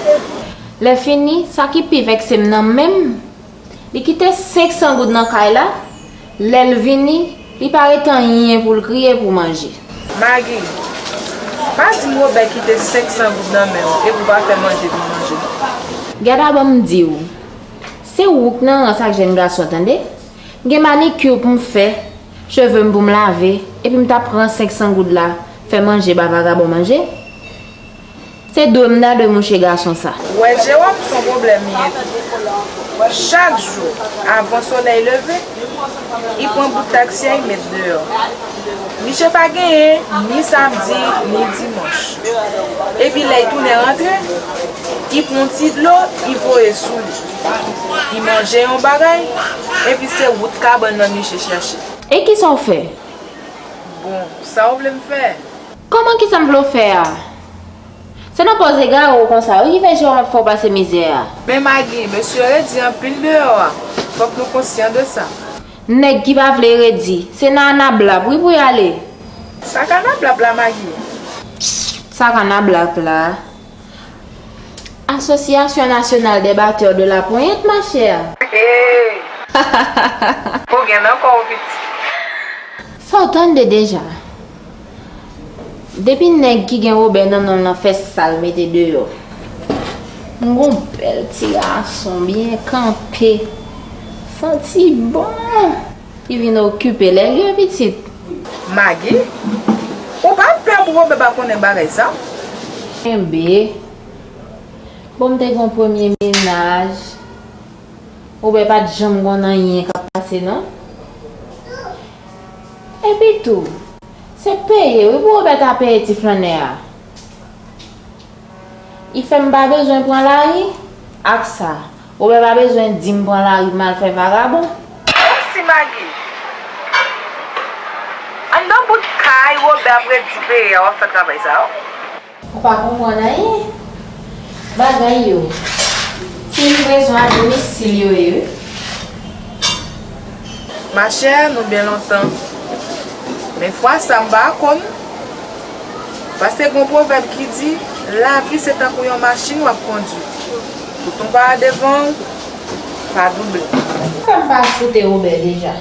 Lè fini, sa ki pi vèkse m nan menm, li kite senk san goud nan kay la, lè l vini, li pa rete anyen pou l kriye pou manje. Magi, pa di m Wobè kite senk san goud nan men w epi w pa fè manje pou l manje non. Gad a ban m di w, se ou k nan rans ak jèn gason tande. M gen manikir pou m fè, cheve m pou m lave, epi m ta pran senk san goud la, fè manje ba vagabon manje? Se dwe m nan dwe mouche gason sa. Wè Jewòm, se yon pwoblèm li ye tou. Chak jou, avan solèy leve, li pran bout taksi a, li met deyò. Misye pa genyen ni samdi, ni dimanch. Epi lè li tounen rantre, li pran yon ti dlo, li voye sou li. Li manje yon bagay, epi se wout kabann nan misye chache. E kisa w fè? Bon, sa w vle m fè? Kòman kisa m vle w fè a? Se nan pòz egare w konsa wi ki fè Jewòm ap fè w pase mizè a. Men Magi, mesye redi anpil deyò a. Fòk nou konsyan de sa. Nèg ki pa vle redi, se nan anablap wi pou y ale. Sa k anablap la, Magi? Sa k anablap la? Association Nationale des Batteurs de la Poignette, ma chère. Hey! Ou gen nan kò w, pitit. Sa w tande deja? Depi nèg ki gen Wobè nan non l nan fè sa l mete deyò. M gon bèl ti gason byen kanpe. Santi bon. Li vin okipe lè l ye pitit. Magi, ou pa pè pou Wobè pa konnen bagay sa? Kenbe. Bon, m te gen yon premye mennaj. Wobè pa t janm konn anyen k ap pase non. Epi tou, se peye wi pou Wobè ta peye ti flannè a. Li fè m pa bezwen pran lari ak sa. Wobè pa bezwen di m pran lari m al fè vagabon. Mèsi Magi. Anndan bout kay Wobè ap redi peye a w ap fè travay sa yo. Ou pa konprann anyen. Bagay yo. Se livrezon a domisil yo ye wi. Machè, nou byen lontan. Men fwa sa m pa konn. Paske gon pwovèb ki di, lavi se tankou yon machin w ap kondui. Tout ou pa devan w, pa double. Sa fè m pa choute Wobè deja?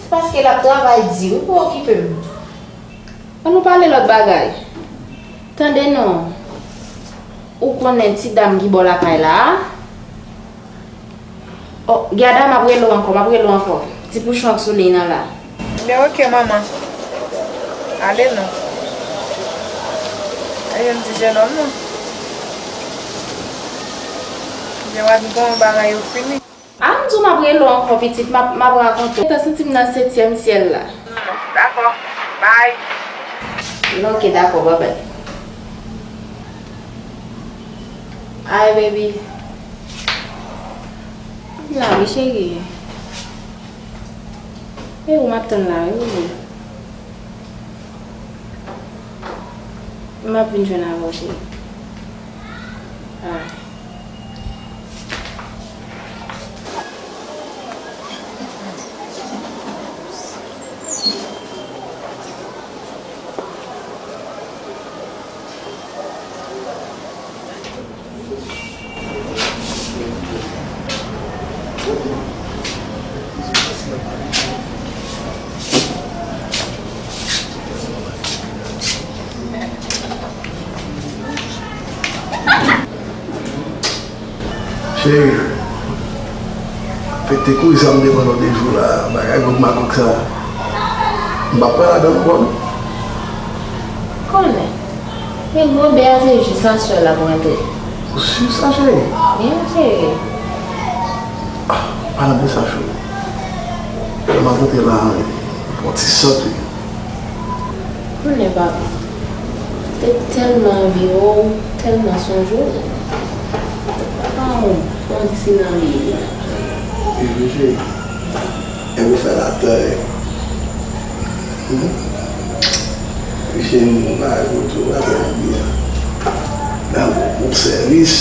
Se paske l ap travay di wi pou okipe m. Ann nou pale lòt bagay. Tande non. Ou konnen ti dam ki bò lakay la a? O, Giada, m ap rele w ankò, m ap rele w ankò. Ti pouchon ak solèy nan la. Men oke, manman. Ale non. Al jwenn ti jennonm non. Gen w ap gon bagay yo fini. A, m di w m ap rele w ankò, pitit, m ap, m ap rakonte w. Gentan santi m nan setyèm syèl la. Dakò. Bye. Oke, dakò, babay. Ay, baby. M la, wi, cheri. E ou m ap tann la, wi, bebe. M ap vin jwenn avè w, cheri. Ay. Cheri, pete kouri sa m te pran lòt jou la, bagay gwòg makòk sa, m p ap pran ladan l ankò non. Konnen, men gwo bè a se jis aswè l ap rantre. Ou si sa, cheri? Wi, cheri. Ah, palan de sa, cheri. Lè m ap monte la, m pran ti sant, wi. Konnen, papi. Te tèlman anvi wè w, tèlman sonje w. Papa w, yon ti nan li. E vre, cheri. E ou fè l atè. Hmm? Wi, cheri, m pa kote w atè byen. Nan bon, bon sèvis.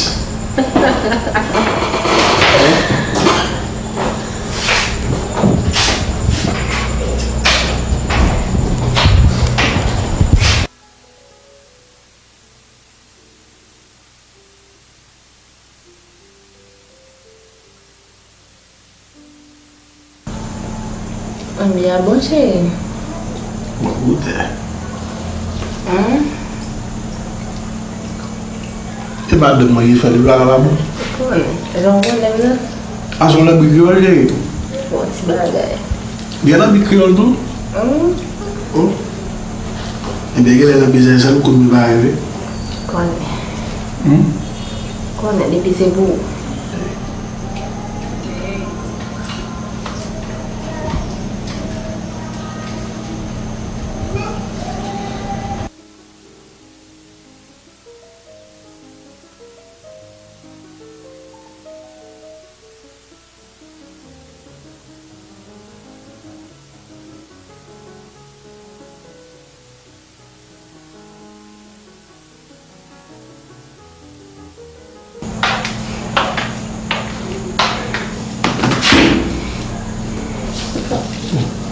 Anbyen, bon, cheri. Bon, goute. Hum? E pa dòm mwen ki fè li, bagay la bon. Konnen, jan w konnen m nan. A, se yon lanbi kreyòl, cheri. Bon, ti bagay. Gen lanbi kreyòl tou? Hum? Oh. Ebyen, genlè nan biznis sa, nou konn prepare vre. Konnen. Hmm? Konnen, depi se pou ou.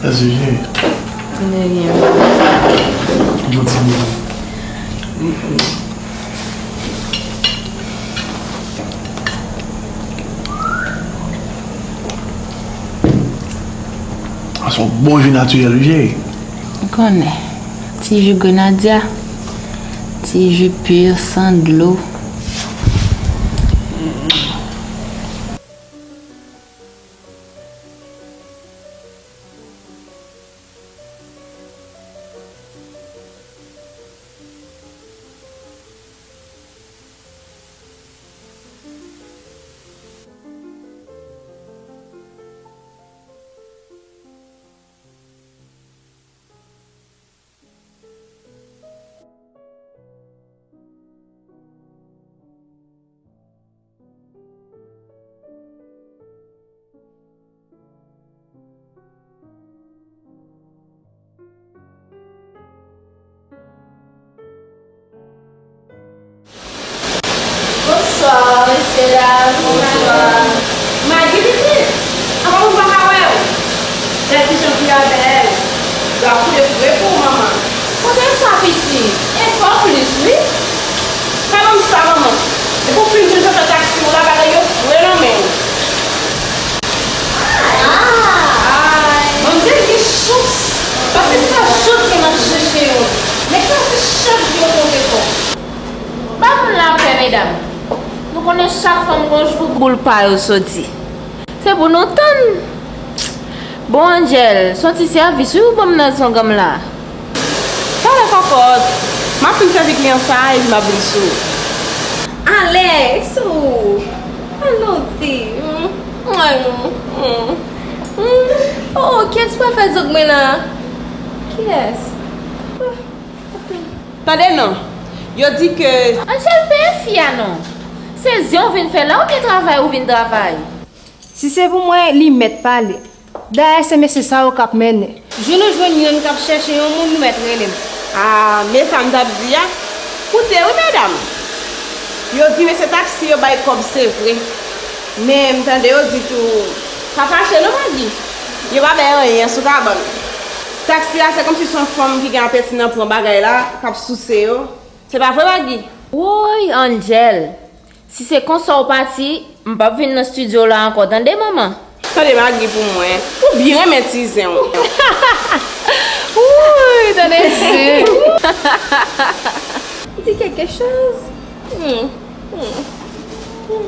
Mèsi, cheri. De rien. Bon ti moman. Sa se yon bon ji natirèl, wi, cheri. Ou konnen. Ti ji grenadya. Ti ji pur, san dlo. Bonswa, mesye dam. Bonswa. Magi pitit, apa moun pa ka wè w? Gad kijan vi a bèl. Yo ap koule fre pou ou, manman. Kote sa, pitit? E fò plis, wi. Pa ban m sa, manman. Depi w fin jwenn chofè taksi w la, bagay yo fre nan men w. Ay! Bondye gen chans. Paske se pa jodi a m ap chèche youn. Nèg sa yo se chak jou yo tonbe fò. Ba moun lapè, medam. Nou konnen chak fanm gon jou boul pa yo soti. Se pou nou tann. Bon, Angel, se yon ti sèvis wi ou ban m nan zong an m la. Pa nan kòkòt. M ap fin sèvi kliyan sa a epi m ap vin sou ou. Alex, ou. Alonzi. Mm, mm, mm, mm. Oh, kiyès pral fè zong mwen la? Kiyès? Tande non. Yo di ke Angel peye fi a non. Se zen w vin fè la oubyen travay ou vin travay? Si se pou mwen, li mèt pale. Dayè, se mesye sa yo k ap mennen. Jou nou jwenn youn k ap chèche yon moun, nou mèt rele m. A, men sa m t ap di a. Koute wi, medam. Yo di mesye taksi yo bay kòb, se vre. Men m tande yo di tou, pa fache non, Magi. Yo pa bay anyen sou kabann. Taksi a, se kòmsi se yon fanm ki gen apeti nan pran bagay la, k ap souse yo. Se pa vre, Magi? Woy, Angel! Si se konsa w pati, m p ap vin nan estidyo w la ankò, tande, manman? Tande, Magi, pou mwen. Ou byen renmen ti zen w. Woy, tande zen. Di quelque chose. Hmm, hmm, hmm.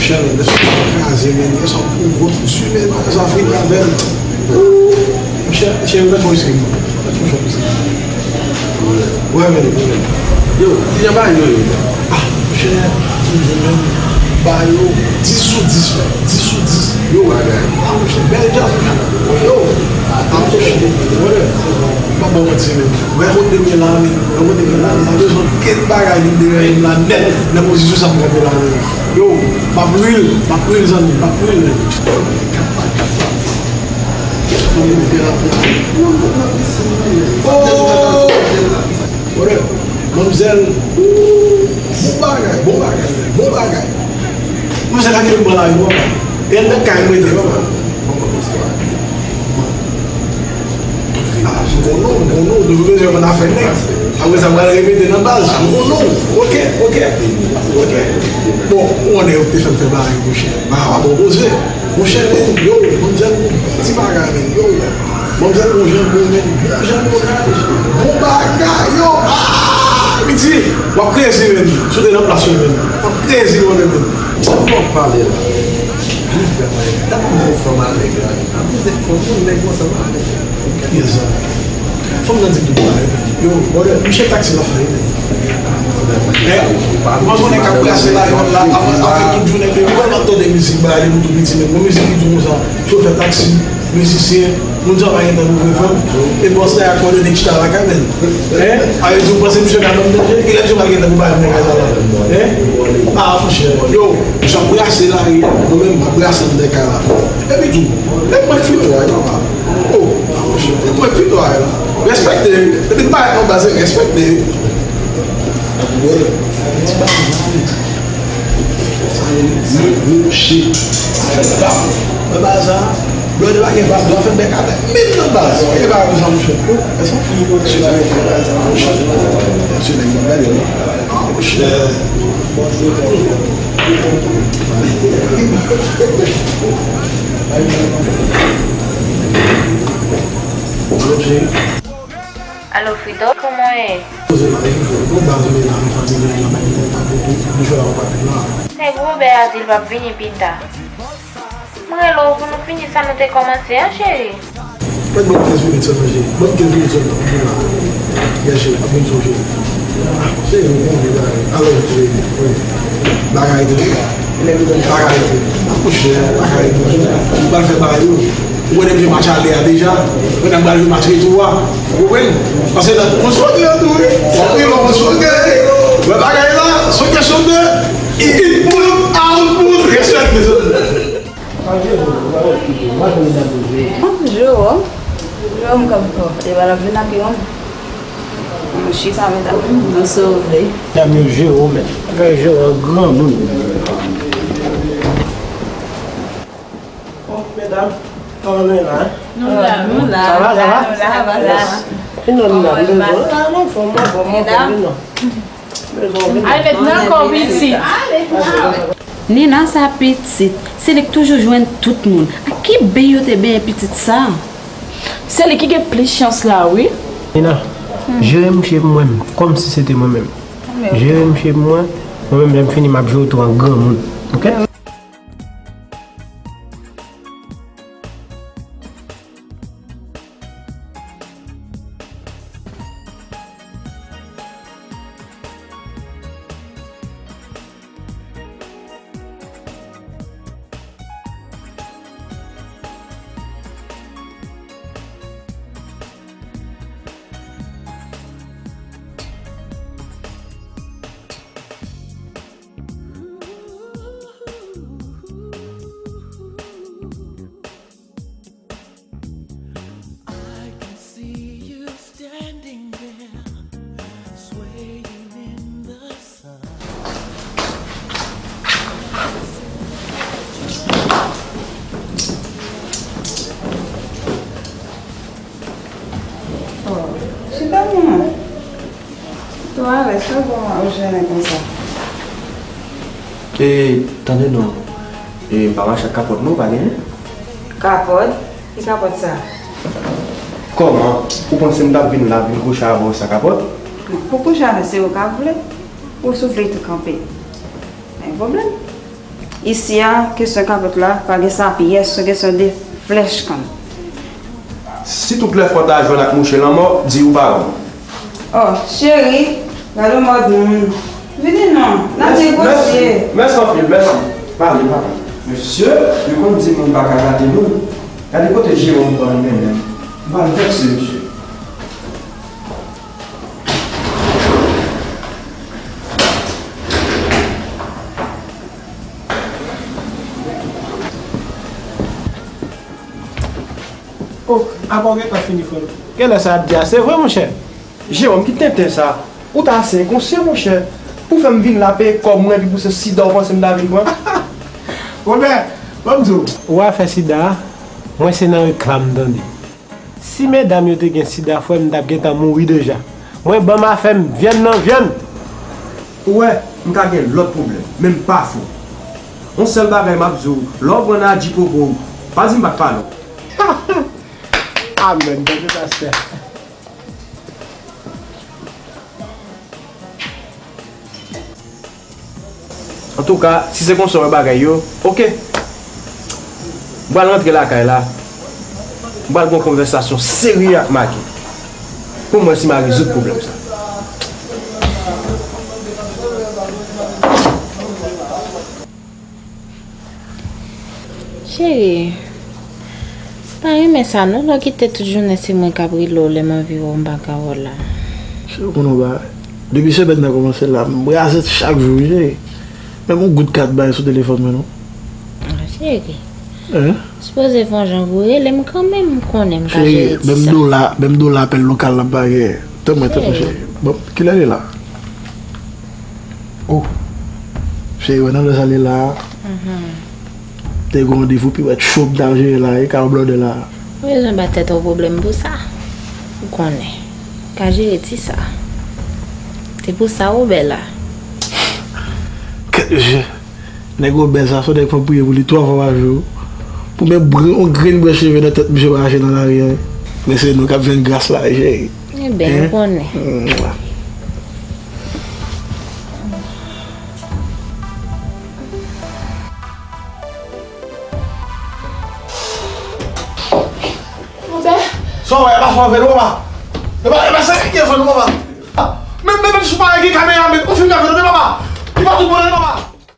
Monchè, men, lè sa kraze, men, lè sa pou gwo ti, men, Zafrika, men. Monchè, monchè, mwen fè whisky, mwen. Mwen fè whisky. Wè, men, men. Yo, kijan bagay yo ye? Ah, monchè, toujou menm. Ba yo dis sou dis, men. Dis sou dis. Yo, bagay. Ah, monchè, bèl djaz, monchè. Yo. M ap chita, brother. M p ap ba w manti, men. Wè kote m ye la, men. Wè kote m ye la, m pa bezwen okenn bagay vin deranje m la nèt nan pozisyon sa m kanpe la, men. Yo, m ap real, m ap real, zanmi, m ap real, men. Oh! Brother, manmzèl, ooh, bon bagay, bon bagay, bon bagay. Manmzèl la gen pran lari, papa. E anndan kay mwen te, papa. Ah, m konnen w, m konnen w, toujou bezwen konn afè nèg. Apre sa, m pral repete nan baz, m konnen w. Ok, ok, ok. Bon, ou konnen yo te fè m fè bagay, monchè. Bagay pa bon koze. Monchè, men, yo, manmzèl, bon ti bagay, men, yo. Manmzèl, bon jan, bon, men, bon jan, bon bagay, bon bagay, yo. Ah, piti, w ap krezi, men. Si w te nan plas yo, men. W ap krezi, mwen, men. Sa fò w pale la. Wi, frè mwen. Tankou yon fanm avèg la. Tankou se fanm, yon nèg ansanm avèk. Yes, sir. Fanm nan di m tout bagay. Yo, brother, m chèf taksi la fè, wi. Eh, mwen konnen k ap brase la, yon la, ap, ap fè tout jounen deyò, l ap tande mizik, bagay, li pou tout piti, men bon mizik li di konsa, chofè taksi, mizisyen, moun sa pa gen tan pou vre fanm, e bòs la y ap kòdone chita lakay, men. Hein? A, yo di, ou panse misye ka ban m danje? Kilè misye pral gen tan pou bay m nan kay sa la? Hein? Ah, monchè, yo, jan brase lari a, mwen menm, m ap brase anndan kay la. Epi tou, lè mwen fini la, yo, oh, ah, monchè, lè mwen fini la, yo. Respekte, depi m parèt nan baz, respekte. Ti bagay, mwen, mwen, shit. Mwen, baz la, blòdè pa gen bab, dwa fè bèk atè. Menm nan baz, e pa konsa, monchè. Èske yon moun konn se bagay sa, monchè? Se nèg mwen gade, non? Ah, monchè. Alo, Frito, kòman w ye? Nèg Wobè a di l p ap vini pita. M rele w pou nou fini sa nou te kòmanse an, cheri. Mwen ban m kenz minit sèlman, cheri. Ban m kenz minit sèlman pou m vin la. Yes, cheri, m ap vin sou, cheri. Ah, cheri, m konn bagay. Alò, cheri, wi. Bagay tou. Bagay tou. Ah, monchè, bagay tou. M pral fè bagay yo. Ou konnen m te match ale a deja. Kounye a m pral jwe match retou a. Ou konprann? Paske nan, yon soccer tou, wi. Wi, yon soccer. Wè bagay la, soccer, soccer. Input, output, respect, mezanmi. Bonjou. Bonjou, m konn pran. E pa l ap vin ak yon. Mwen chita, medam. Nan sove. Medam yo jere w, men. Fè jere w granmoun. Bon, medam, kòman nou ye la, hein? Nou la, nou la. Sa va, sa va? Nou la, nou la. Yes. Vin non, Nina, m bezwen. Ah, non, fò m, bon, m anfòm, vin non. M bezwen, vin non. Ay, met nan kò pitit. Nina sa pitit, se li k toujou jwenn tout moun. Ak ki beny yo te benyen pitit sa? Se li ki gen plis chans la, wi. Nina, jere mouche pou mwen, kòmsi se te mwen menm. Jere mouche pou mwen, mwen menm, lè m fini, m ap jere w tou an granmoun. Ok? I can see you standing there, swaying in the sun. Oh, chita non. Tou alèz, sa bon ou jennen konsa? E, tande non. E, m pa mache ak kapòt non, pa genyen? Kapòt? Ki kapòt sa? Kòman? Ou panse m t ap vin la, vin kouche avè w san kapòt? Non, pou kouche avè se ou k ap vle. Ou sou vle tou kanpe. Pa gen pwoblèm. Isi a, kesyon kapòt la, pa gen sa pyès, se kesyon de flèch kanmenm. Si tout lè fò w ta jwenn ak mouche lanmò, di ou pa wè m. Oh, cheri, gade mòd moun. Vini non, n ap negosye. Mèsi, mèsi anpil, mèsi. Pale, pale. Mesye, yo konn di moun pa ka gate moun. Gade kote Jerome pran li menm menm. M pral vèse misye. Oh, apa w gentan fini, frè m? Genlè sa ap di a se vre, monchè. Jewòm, ki tenten sa? Ou ta ase enkonsyan, monchè, pou fè m vin la peye kòb mwen, epi pou se sida w panse m ta vin pran? Wobè, ban m di w. Ou afè sida a, mwen se nan reklam m tande. Si medam yo te gen sida, frè m, m t ap gentan mouri deja. Mwen, ban m afè m, vyann nan vyann. Ou wè, m ka gen lòt pwoblèm, men m pa fou. Yon sèl bagay m ap di w, lè w pran Nadji popo, pa di m pa t pale w. Amèn, tande pastè. Antouka, si se konsa w wè bagay yo, oke. M pral rantre lakay la. M pral gen yon konvèsasyon serye ak Maki pou m wè si m a rezoud pwoblèm sa. Cheri, m pa renmen sa non, lè w kite tout jounen se mwen k ap rele w lè m anvi wè w m pa ka wè w la. Cheri, ou konnen yon bagay. Depi semèn nan kòmanse la, m braze chak jou, wi, cheri. Menm yon goud kat bay sou telefòn mwen non. Ah, cheri. Hein? Sipoze fè yon jan pou rele m kanmenm, m konnen m ka jere ti sa. Cheri, menm dola, menm dola apèl lokal la m pa gen. Tann mwen, tann mwen, cheri. Bon, kilè li la? Oh. Cheri, wè nan lè sa li la. Mhm. Te gen randevou pi wè cho m t al jere la, e ka yon blòdè la. Ou bezwen ba tèt ou pwoblèm pou sa. Ou konnen. Ka jere ti sa. Se pou sa ou bèl la. Kèt je. Nèg yo bèl sa, se yon nèg fò priye pou li twa fwa pa jou. Pou men bren, yon grenn branch cheve nan tèt misye pa mache nan lari a. Men se nou k ap jwenn gras la, cheri. Eben, ou konnen. Sa w wè, e pa sa w vle non, papa. E pa, e pa sa ki gen fò non, papa. Men, men, menm si w pa gen kamera, men ou fin ka fè tande, papa. Li pa tout bon non, papa.